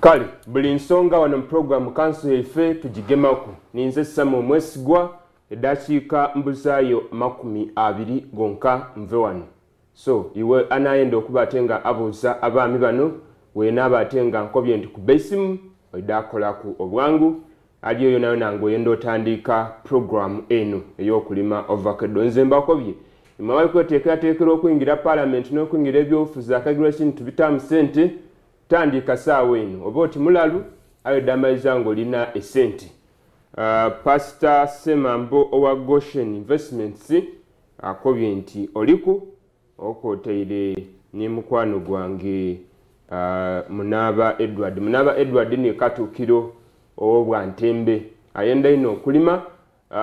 Kale buli nsonga wano mu program kanso yaife tugigemaku ninze Samu Omwesigwa eddakiika mbuzaayo 20 gonka nve wano. So iwe anayenda okuba ate nga abuuza abaami bano wenaaba ate nga nkobye nti kuba esimu oidde akolaku obwangu aliyo yonayo nange oyenda otandika program eno ey'okulima ovakedo. Nze mbakobye imwe abali kweteekerateekera okuyingira parliament n'okuyingira ebyobufuzi akagirwa kintu bitaamu sente tandika saawa eno oba oti mulalu ayo ddamaliza ng'olina esente. Pastor Semambo owa Goshen Investments akobye nti oliku okwoteire ne mukwano gwange Munaaba Edward. Munaaba Edward ni katuukiro ow'obwantembe ayenda ino okulima.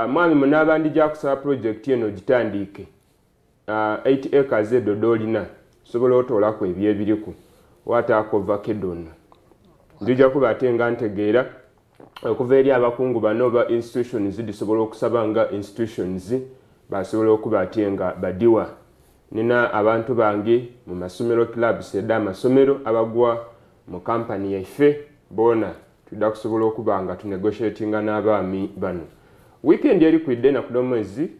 Mwami Munaaba ndija kusaba project eno ogitandike. 8 acres edo dolina sobola otoolaku ebyebiriku wataako ovakedo ono ndija kuba ate nga ntegeera okuva eri abakungu bano oba institutions disobola okusaba nga institutions basobola okuba ate nga badiwa. Nina abantu bange mu masomero clubs edda amasomero abagwa mu kampani yaife boona tudda kusobola okuba nga tunegotiatinga n'abaami bano. Weekend eri kwidde enaku n'omwezi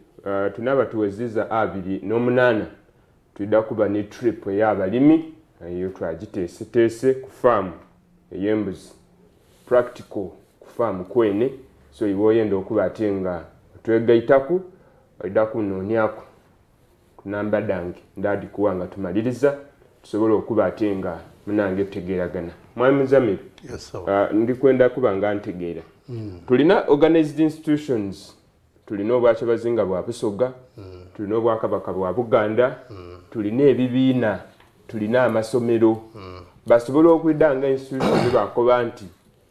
tunaaba tuweziza 28 tudda kuba ne trip ey'abalimi eyo twagiteeseteese ku faamu ey'embuzi practical ku faamu kwene. So iwe oyenda okuba ate nga twegaitaku oidda kunoonyaku ku namba dange ndadikuwa nga tumaliriza tusobola okuba ate nga munange tutegeeragana. Mwami Muzamiru, Yes, sir. Ndikwenda kuba nga ntegeera. Tulina organized institutions, tulina obwakyabazinga bwa Busoga, tulina obwakabaka bwa Buganda, tulina ebibiina, tulina amasomero. Basobola okwidda nga institution bakoba nti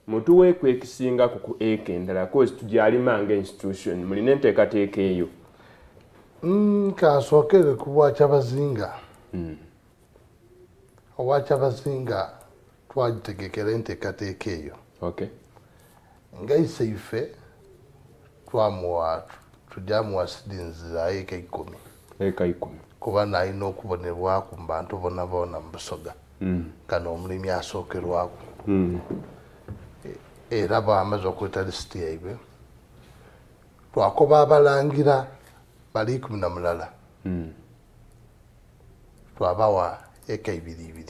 mutuweeku ekisinga ku eka endala cause tugyalima nga institution. Mulina enteekateeka eyo? Kansookere ku bwakyabazinga. Obwakyabazinga twagitegekera enteekateeka eyo. Nga ise ife tujjamuwa seedlings za eka 10. Eka 10. Kuba nalina okubonebwaku mu bantu bonna bonna mu Busoga. Kano omulimi asookerwako. Era bw'amaze okuleeta lisiti yaibwe twakoba abalangira bali 11. Twabawa eka 2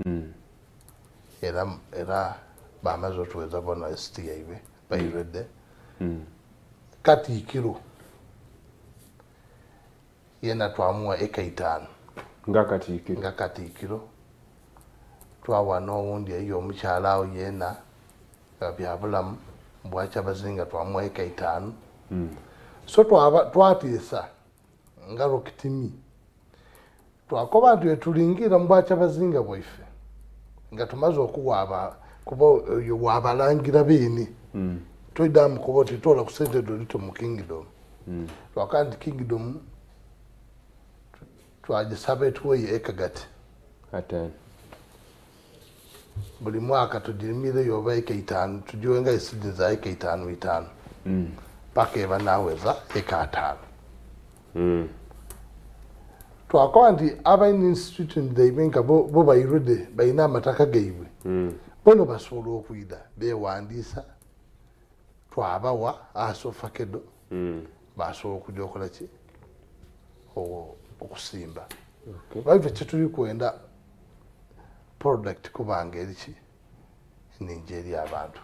2. Era bamaze otuweza bona lisiti yaibwe bayiredde. Katikkiro yena twamuwa eka 5. Nga katikkiro. Nga katikkiro. Twawa n'owundi eyo omukyala awo yena nga byabulamu bwakyabazinga twamuwa eka 5. So twateesa nga Rocket Me. Twakoba nti wetulingira mu bwakyabazinga bwaife nga tumaze okuwaaba, kuba oyo wabalangira beene, toiddamu kuba oti toola ku sente dholito mu kingdom. Twakoba nti kingdom twagisaba etuweeyo eka gati 5. Buli mwaka tugirimireyo oba eka 5, tugiwenga eseeds za eka 5 5 paka eba naweza eka 5. Twakoba nti abalina institution dhaibwe nga bo bairwede balina amataka gaibwe, bono basobola okwida bewandiisa, twabawa asofakedo, basobola okujja okola ki, okusimba. Baife kyetuli kwenda product kubanga eriki ningi eri abantu.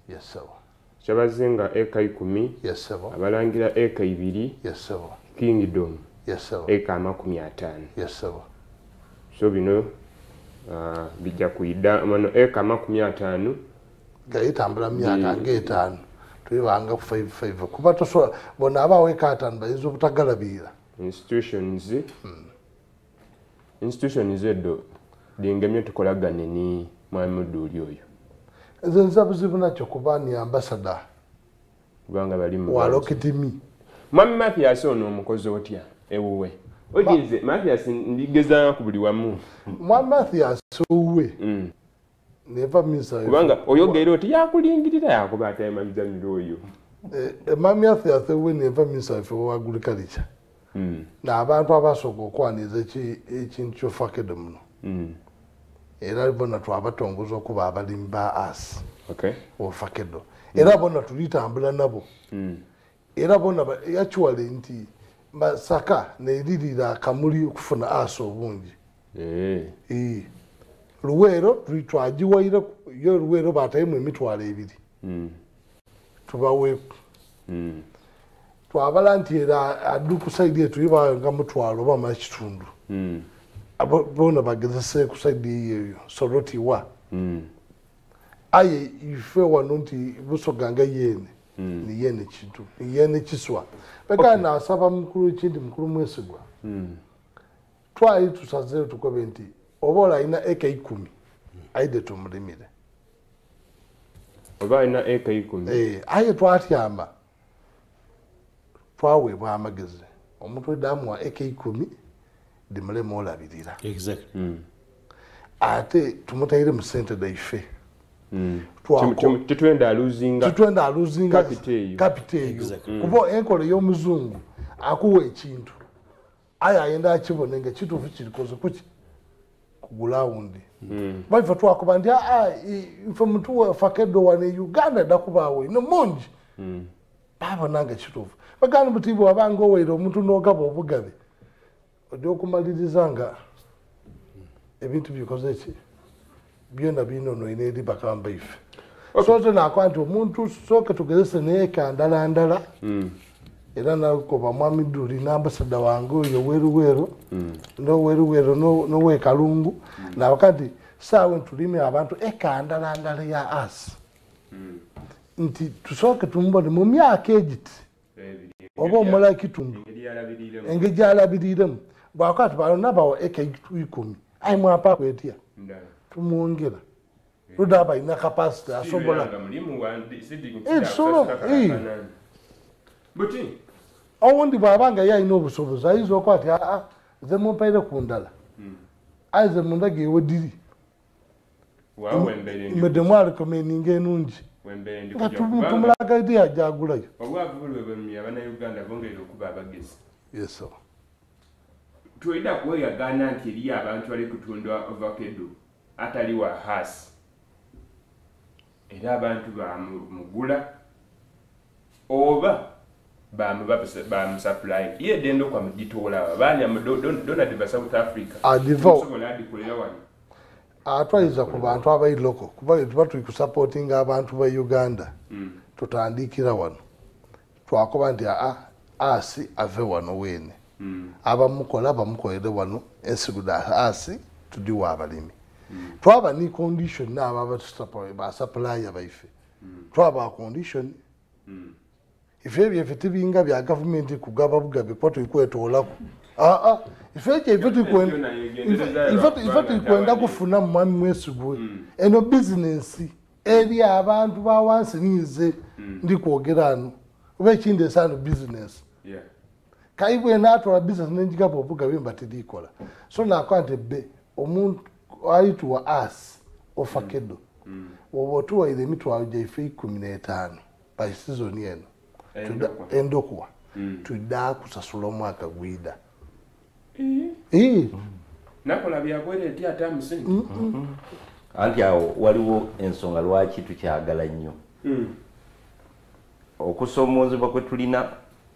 Yes sebo. Kyabazinga eka 10. Yes sebo. Abalangira eka 2. Yes sebo. Kingdom Yes sebo. eka 50. Yes sebo. So bino bijja kwida mano eka 50. Gayitambula myaka nga 5, tulibanga ku 5 5, kuba tosobola bona abawo eka 5 bayinza obutagalabirira. Institutions edo dingemye tukolagane ni mwami Muduli oyo. Nze nza buzibu nakyo kuba ni ambassador kubanga bali mu wa Rocket Me. Mwami Mathias ono omukozi otya ewuwe? Oginze Mathias ndigeza ku buli wamu. Mwami Mathias owuwe neva misa. Kubanga oyogera oti yakulingirira yakuba ate Muzamiru oyo. Mwami Mathias owuwe neva misa ife wa agriculture. N'abantu abasooka okwaniriza ekintu ky'ofakedo muno. Era bona twabatongoza okuba abalimi ba asi ofakedo. Era bona tulitambula nabo. Era bona actually nti Masaka neririra akamuli okufuna asi obungi. Luweero twagiwaire yo, Luweero batayemu 20,000. Tubaweeku. Twabala nti era addu ku side etu nga 1,000 oba makitundu. Abo bona bagezese ku side eyo Soroti wa. Aye ife wano nti Busoga nga yene. Ni yene kintu, ni yene kiswa. Beka nasaba mukulu ekindi, mukulu Mwesigwa. Twali tusazeeyo tukobe nti oba olayina eka 10 aide tumulimire. Oba alina eka 10. Aye twatyama twaweebwa amagezi, omuntu edamuwa eka 10 dimulema olabirira. Ate tumutaire mu sente daife. Titwenda aluzinga. Titwenda aluzinga capital eyo. Capital eyo. Kuba enkola ey'omuzungu akuwa ekintu aye ayenda akibone nga kituufu kirikoze kuki ku gulawundi. Baife twakuba nti aa ife mutuwa fakedo wano e Uganda dakubaawo ino mungi. Babona nga kituufu. Baganda buti bwabanga owaire omuntu n'ogaba obugabe ojja okumaliriza nga ebintu bikoze ki byona binonoine eri bakamba baife. So te nakuba nti omuntu sooke tugezese neeka ndala ndala. Era nakoba mwami Duli n'ambasada wange oyo Weruweru noweruweru nowekalungu nabaka nti saawe ntulime abantu eka ndala ndala ya asi nti tusooke tumubone mu myaka egiti oba omala ekitundu engeri gyalabiriremu bwakuba ti balona bawa eka 10 aye mwapaako etya tumwongera luda aba alina capacity asobola. Buti owundi bw'aba nga ye alina obusobozi ayinza okuba ti aa nze mumpaire ku ndala aye ze mundaga ewe diri wembeere mwedde mwarecommendinga enungi wembeere ndi nga kujja kubanga tumulaga edi ajagulayo. Obwavu buli bwe Abannayuganda bongerera okuba abagezi. Yes sir. Tweda kweyagana nti eriyo abantu bali kutunda avocado atali wa Hass, era abantu bamugula oba bamusupply ye dendo kwa mugitoola baani Donald ba South Africa. Adiva. Musobola adikolera wano. Atwaliza ku bantu abali local kuba tuba tuli kusupportinga abantu ba Uganda. Tutandikira wano, twakoba nti aa asi ave wano weene, abamukola bamukolere wano, ensigo da asi tudiwa abalimi. Twaba ni condition n'abo basupplier baife, twaba condition. Ife ebyaife tibinga bya gavumenti kugaba bugabi kuba tuli kwetoolaku. Aa, ife ekyaife tulikwenda ife tulikwenda kufuna mwami Mwesigwe. Eno bizinensi eri abantu ba wansi ninze ndi kwogera ano. Oba ekindi esano bizinensi. Kaibwe natwala bizinensi nenjigaba obugabi mba tirikola. So nakola nti be omuntu alituwa as ofakedo. Oba otuwaire emitwalo gyaife 15 by season eno. Endokwa. Tudda kusasula omwaka gwida. Nakola byabwerere ti ate amusente. Anti awo waliwo ensonga lwaki tukyagala nnyo. Okusomoozebwa kwe tulina,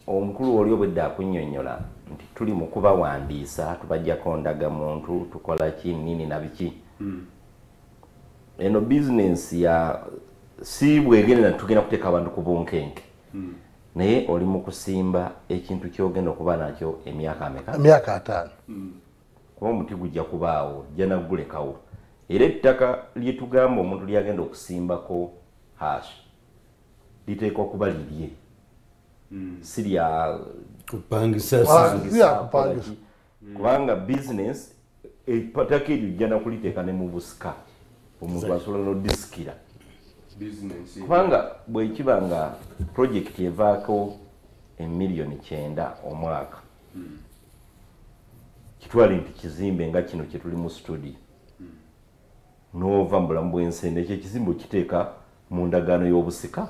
omukulu oli obwedda akunnyonnyola nti tuli mu kubawandiisa, tubajjako ndagamuntu, tukola ki nini na biki. Eno bizinensi ya si bwegenda tugenda kuteeka abantu ku bunkenke. Naye oli mu kusimba ekintu ky'ogenda okuba nakyo emyaka ameka? Emyaka 5. Kuba omuti gujja kubaawo, ojja nagulekawo. Era ettaka lye tugamba omuntu ly'agenda okusimbako hash liteekwa kuba lirye. Si lya kupangisa. Kupangisa. Kubanga business ettaka eryo ojja nakuliteeka ne mu busika. Omuntu asobola n'odisikira. Kubanga bwe kiba nga project evaako emiliyoni 90 omwaka, kitwale nti kizimbe nga kino kye tuli mu studio, n'ova mu bulamu bw'ensi eno, ekyo ekizimbe okiteeka mu ndagaano y'obusika,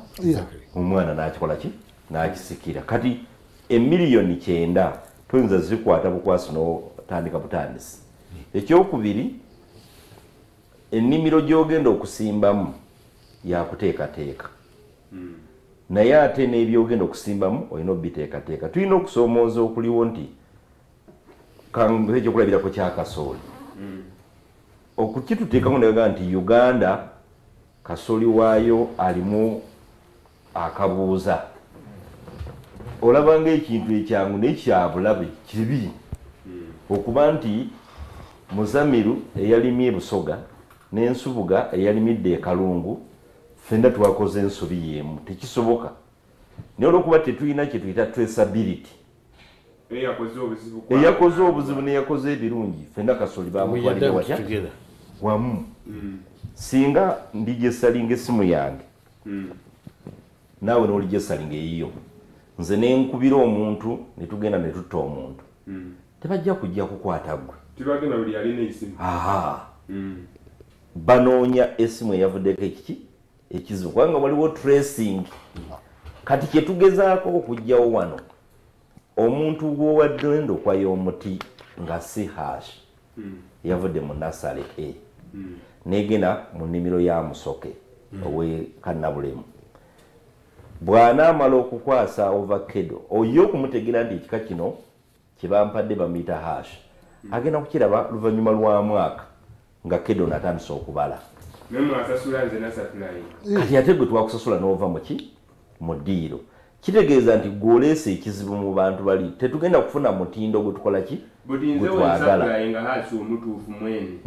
omwana n'akikola ki, n'akisikira. Kati emiliyoni 90 toyinza zikwata bukwasi n'otandika butandisi. Ekyokubiri, ennimiro gy'ogenda okusimbamu yakuteekateeka, naye ate n'ebyogenda okusimbamu olina obiteekateeka. Tulina okusoomooza okuliwo nti kange ekyokulabirako kya kasooli okukituteekamu naga nti Uganda kasooli waayo alimu akabuuza, olaba ng'ekintu ekyangu naye kyabulabe kibi okuba nti Muzamiru eyalimye Busoga n'Ensubuga eyalimidde e Kalungu ffenna twakoze ensobi y'emu. Tekisoboka, naye olwokuba tetulina kye tuyita traceability, eyakoze obuzibu neyakoze ebirungi ffenna kasoli bamutwalire watya wamu. Singa ndijesalinga essimu yange, naawe n'olijesalinga eyiyo, nze nenkubira omuntu netugenda netutta omuntu, tebajja kujja kukwata ggwe. Aha, banoonya essimu eyavuddeko ekiki ekizibu, kubanga waliwo tracing. Kati kyetugezaako okugjawo wano, omuntu gwowadde endokwa y'omuti nga si hash yavudde mu nasale a negenda mu nnimiro ya Musoke owe Kannabulemu, bw'anaamala okukwasa ovakedo oye okumutegeera nti ekika kino kyebampadde bamuyita hash, agenda kukiraba luvannyuma lwa mwaka nga kedo natandise okubala. Kati ate gwe twakusasula n'ova muki mu ddiiro, kitegeeza nti gweoleese ekizibu mu bantu bali, tetugenda kufuna mutindo gwe tukola ki gwe twagala. Omutuufu mwene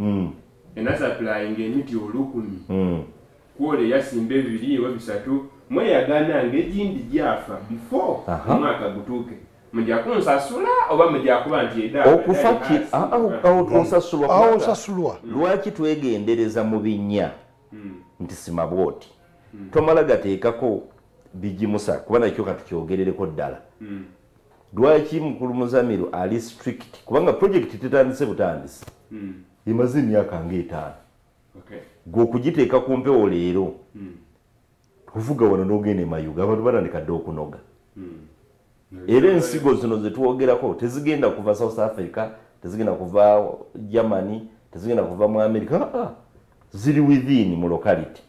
enasupplyinga emiti 1000, kwole yasimba 2 oba 3, mweyagana nga egindi gyafa before omwaka gutuuke, mujja kunsasula oba mujja kuba nti eda okufa ki awo osasulwa? Awo osasulwa. Lwaki twegendereza mu binnya nti sima bwoti, tomala gateekako bigimusa, kuba nakyo katukyogerereko ddala. Lwaki mukulu Muzamiru ali strict? Kubanga project tetandise butandisi, emaze emyaka nga 5. Gwe okugiteeka ku mpewo leero, kuvuga wano n'ogenda emayuga, abantu batandika dde okunoga. Era ensigo zino zetwogerako tezigenda kuva South Africa, tezigenda kuva Germany, tezigenda kuva mu America. Ah, ziri within mu locality.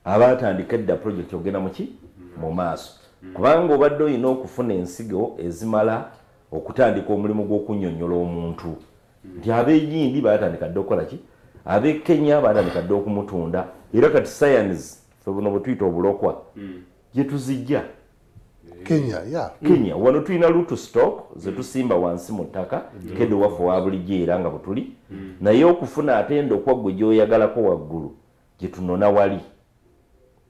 Abatandika edda project ogenda muki mu maaso, kubanga obadde olina okufuna ensigo ezimala okutandika omulimu gw'okunnyonnyola omuntu nti ab'eyindi batandika dde okukola ki, ab'e Kenya batandika dde okumutunda. Era kati science fe buno bwe tuyita obulokwa gye tuzijja Kenya ya Kenya. Wano tulina root stock zetusimba wansi mu ttaka, kedo waffe wa bulijjo era nga bwetuli naye okufuna ate endokwa gwe gyoyagalako waggulu gye tunona wali.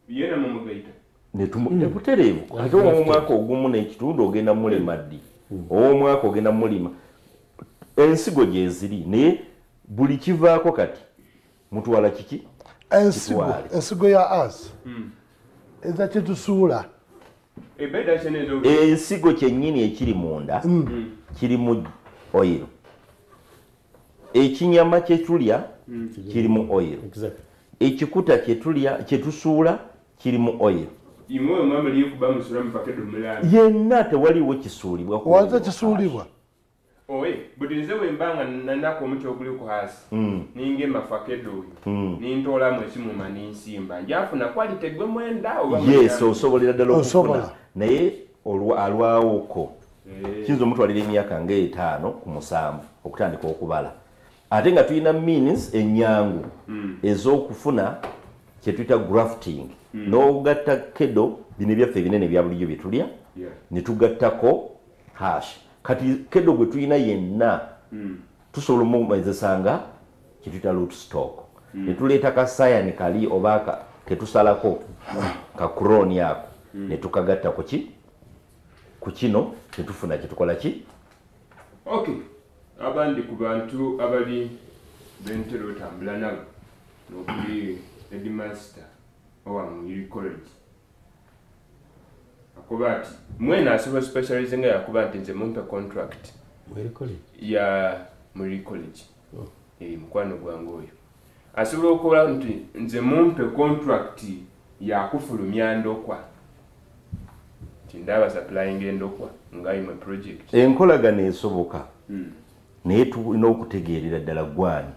Yena mumugaita. Butereevu. Ate ow'omwaka ogumu n'ekitundu ogenda mulima ddi? Ow'omwaka ogenda mulima. Ensigo gyeziri, naye buli kivaako kati mutwala kiki? Ensigo. Kitwale. Ensigo ya Hass eza kyetusuula. Ebeda kyenezo. Ensigo kyennyini ekiri munda kirimu oil. Ekinyama kyetulya kirimu oil. Ekikuta kyetulya, kyetusuula, kirimu oil. Imwe mwamwe likuba musula mupakedo mulala. Yenna tewaliwo kisuulibwa ku Waza oil. kisuulibwa. Oye, buli nze bwe mbanga nanaku omuti oguli ku hasi, ningema fakedo oyo, nintoolamu ekimuma ninsimba, njafuna quality gwe mwenda oba Yes, mwenda? Osobolera ddala okufuna. Osobola. Naye alwawoko kiyinza omutwalira emyaka nga 5 ku 7 okutandika okubala, ate nga tulina means enyangu ez'okufuna kyetuyita grafting, n'ogatta kedo bino ebyaffe ebinene ebya bulijjo bye tulya, ne tugattako hash. Kati kedo gwe tulina yenna tusobola omumezesanga kyetuyita root stock, ne tuleeta ka scion kali oba ketusalako ka clone ako, ne tukagatta ku ki, ku kino, ne tufuna kyetukola ki. Okay, abandi ku bantu abali bentera otambula nabo nokuli headmaster owa Mwiri College, akuba ati mwene asobola specialize nga yakuba nti nze mumpe contract. Mwiri College? Ya Mwiri College. Oh. Eh, mukwano gwange oyo asobola okukola nti nze mumpe contract yakufulumya ndokwa, nti ndaba supplying endokwa nga imwe project. Enkolagano esoboka, naye tulina okutegeerera ddala gwani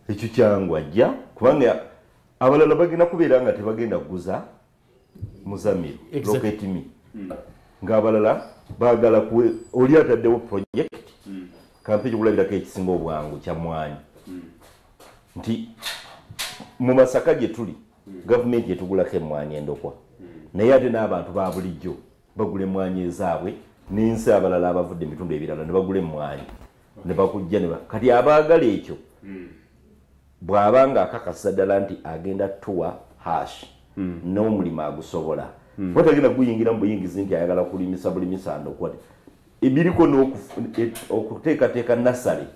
ekyo kyangu ajja, kubanga abalala bagenda kubeera nga tebagenda kuguza Muzamiru. Exactly. Rocket Me, ng'abalala baagala kuwe oli ataddewo project. Kampe ekyokulabirako ekisinga obwangu kya mwanyi, nti mu Masaka gye tuli gavumenti etugulako emmwanyi endokwa, naye ate n'abantu ba bulijjo bagula emmwanyi ezaabwe, n'ensi abalala abavudde mu bitundu ebirala ne bagula emmwanyi ne bakujja ne kati abaagala ekyo, bw'aba nga akakasa ddala nti agenda tuwa hash n'omulimu agusobola, kuba tagenda guyingira mu buyingizi nti ayagala kulimisa bulimisa ndokwa ebiriko okuteekateeka nursery.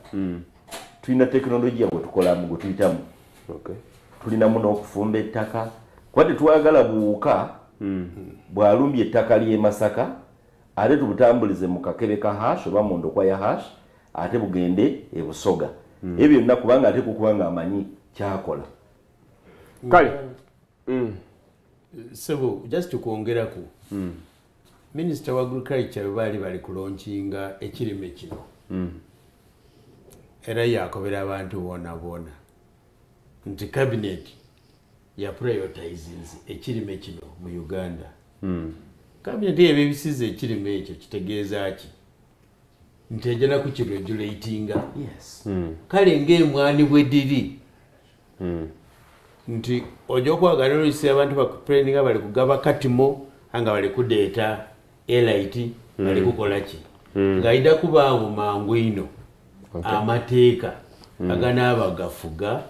Tulina tekinologiya gwe tukolamu, gwe tuyitamu. Tulinamu n'okufumba ettaka, kuba tetwagala buwuka bwalumbye ettaka ly'e Masaka ate tubutambulize mu kakebe ka hash oba mu ndokwa ya hash, ate bugende e Busoga. Ebyo byonna kubanga ate kukubanga amanyi kyakola. Kale. Sebo, just kwongeraku, minisita wa agriculture bwe baali bali kulaunchinga ekirime kino, era yakobera abantu boona boona nti cabinet ya prioritizinze ekirime kino mu Uganda. Cabinet eyo ebisiza ekirime ekyo kitegeeza ki? Nti ejja nakukiregulatinga. Kale ng'emwani bwe diri nti ojja okwagala oluisi abantu bakupreninga bali kugaba katimo anga bali kudeeta elite bali kukola ki, ng'ayida kubaawo mangu ino amateeka aganaaba gafuga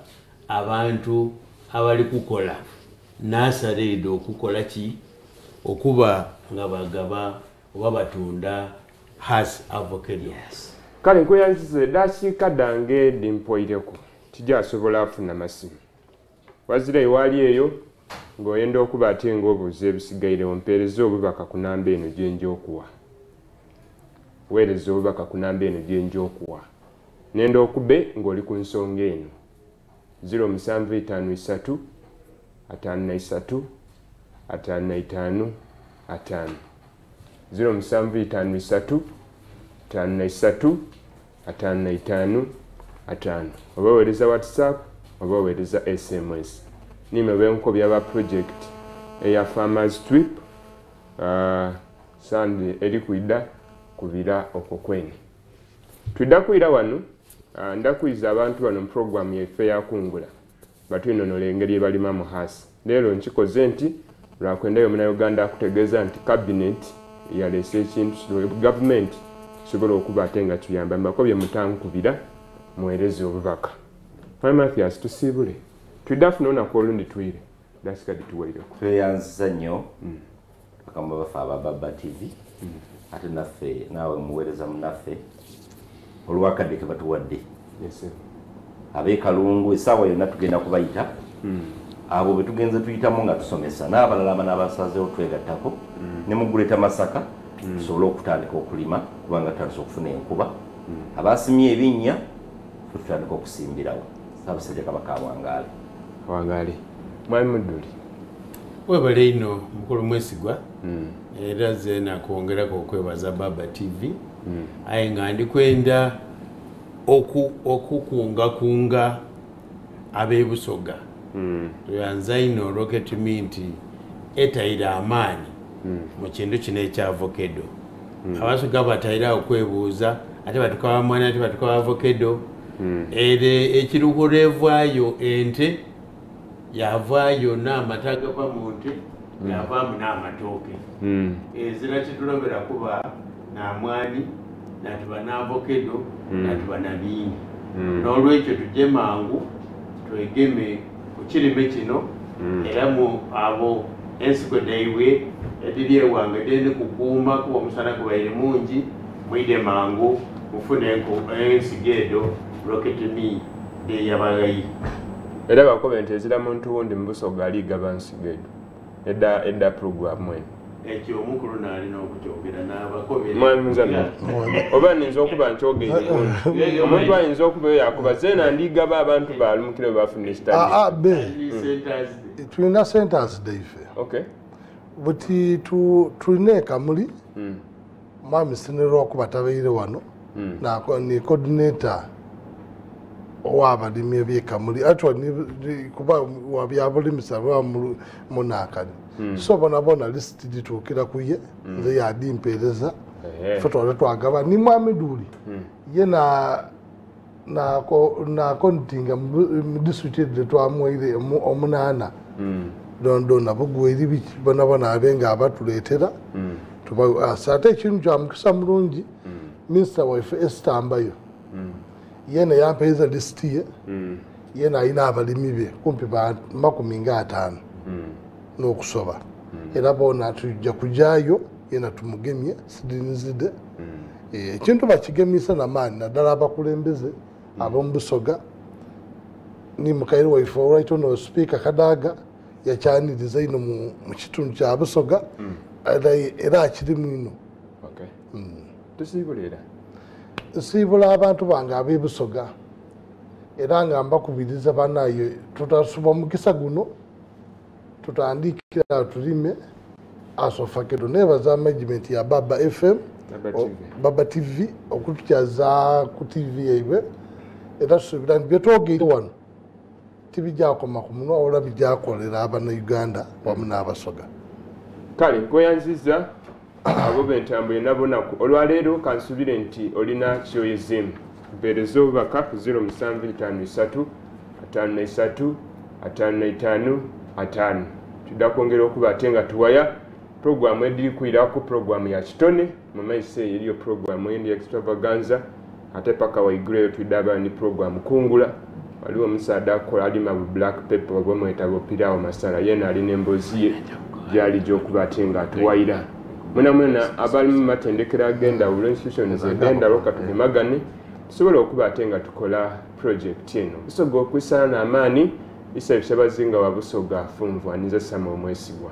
abantu abali kukola nursery okukola ki, okuba nga bagaba oba batunda Hass avocado. Kale nkweyanziza eddakiika dange dimpoireko, tijasobola afuna masimu wazira ewaali eyo ng'oyenda okuba ate ng'obuuza ebisigaire. Mpeereza obubaka ku namba eno gyenja okuwa. Weereza obubaka ku namba eno gyenja okuwa, nenda okube ng'oli ku nsonga eno: 0753 53 55 5, 0753 53 55 5, oba oweereza WhatsApp oba oweereza SMS. Nimwe benkobya ba project eya Farmers Trip, Sande eri kwida kubira okwo kwene twidda kwira wano. Ndakwiza abantu bano mu programu yaife yakungula batwinonola engeri ebalimamu Hass. Leero nkikoze nti lwakwendayo Munauganda akutegeeza nti cabinet yaleese ekintu, gavumenti kisobola okuba ate nga kiyamba mbakobye mutankubira, muweereze obubaka. Mwami Mathias, tusiibule, twidde afuna olunaku olundi twire. Dakika dituwaireku. Tweyanziza nnyo bakama baffe aba Baba TV, ate naffe naawe muweereza munaffe olwakadde ke batuwadde. Yes, sir. Ab'e Kalungu essaawa yonna tugenda kubayita, abo be tugenze tuyitamu nga tusomesa, n'abalala abanaabasazeewo twegattako ne mu Greater Masaka, tusobole okutandika okulima kubanga tutandise okufuna enkuba. Abasimye ebinnya ffe tutandika okusimbirawo. Ssaabasajja Kabaka awangaale. Awangaale. Mwami Mudduli. Webale ino mukulu Mwesigwa, era ze nakwongerako okwebaza Baba TV, aye nga ndikwenda okukungakunga ab'ebusoga. Tweyanza ino Rocket Me nti etaire amaanyi mu kintu kino ekya avocado. Abasoga bataire okwebuuza ate batukawa mwana, ate batukawa avocado. Ere ekiruhura evaayo ente yavaayo n'amata agava mu nte, yavaamu n'amatooke. Ezira kitulobera kuba namwani, natuba n'avokedo, natuba na bingi. N'olwekyo tujje mangu twegeme ku kirime kino, era mu abo ensigo daibwe ediri ewange deni kukuuma kuba omusana gubaire mungi, mwide mangu mufune ensigo edo Rocket Me deyabagayi. Era bakobe nti ezira muntu wundi mu Busoga aligaba nsigo edo edda programu eno. Ekyo omukulu naalina okukyogera n'abakobera. Mwami Muzamir, oba nninza okuba nkyogeire, omuntu ayinza okuba eyo yakuba zeena ndigaba abantu baalumukire bwe bafuna ekitali. Be tulina centers daife. Buti tulina ekamuli, mwami Sinero okuba tabeire wano, ni coordinator ow'abalimi ebyekamuli, actually kuba wabyabulimisa lwa munakani. So bona bona lisiti dituukira kuye, nze yadimpeereza. Ffe twali twagaba ni mwami Duli ye nakontinga mu district edde twamuwaire omunaana dondona bugweri biki bona bona abe nga abatuleetera. Ate ekintu kya mukisa mulungi, minisita waife Esther Mbayo yena yampeereza lisiti ye, yena alina abalimi be kumpi ba 50 n'okusoba, era bona tujja kujayo yena tumugemye sidinizide. Ekintu bakigemisa namaani naddala abakulembeze ab'omubusoga ni mukaire waife olwaito no sipiika Kadaga yakyaniriza ino mu kitundu kya Busoga, era akirimu ino. Tusiibula era? Nsiibula abantu bange ab'ebusoga, era nga mbakubiriza banaye tutasuba mukisa guno, tutandikira tulime asofakedo. Nebaza management ya Baba FM, Baba TV. Baba TV okutukyaza ku TV yaibwe, era tusuubira nti byetwogeire wano tibijakoma ku munwa wala bijakolera abannayuganda wamu n'abasoga. Kale nkweyanziza abo b'entambo yenna bonaku olwaleero, kansubire nti olina kyoyezeemu. Mpeereza obubaka ku 0753 53 55 5. Tudda kwongera okuba ate nga tuwaya puroguramu ediri kwirako, puroguramu ya kitone mu maiso eyo eriyo puroguramu endi extravaganza, ate paka waigulu eyo tudda aba ni puroguramu kungula. Waliwo omusaadha akola alima bu black pepper oba omweta bupirawo masala, yena alina emboozi ye gyali gy'okuba ate nga atuwayira. Mwena mwena abali mu matendekero ag'endawulo, institutions ed'endawulo, katugemagane tusobole okuba ate nga tukola project eno. Busoga okwisana n'amaani, Isa Ebishabazinga wa Busoga funvu aniza Samuel Mwesigwa.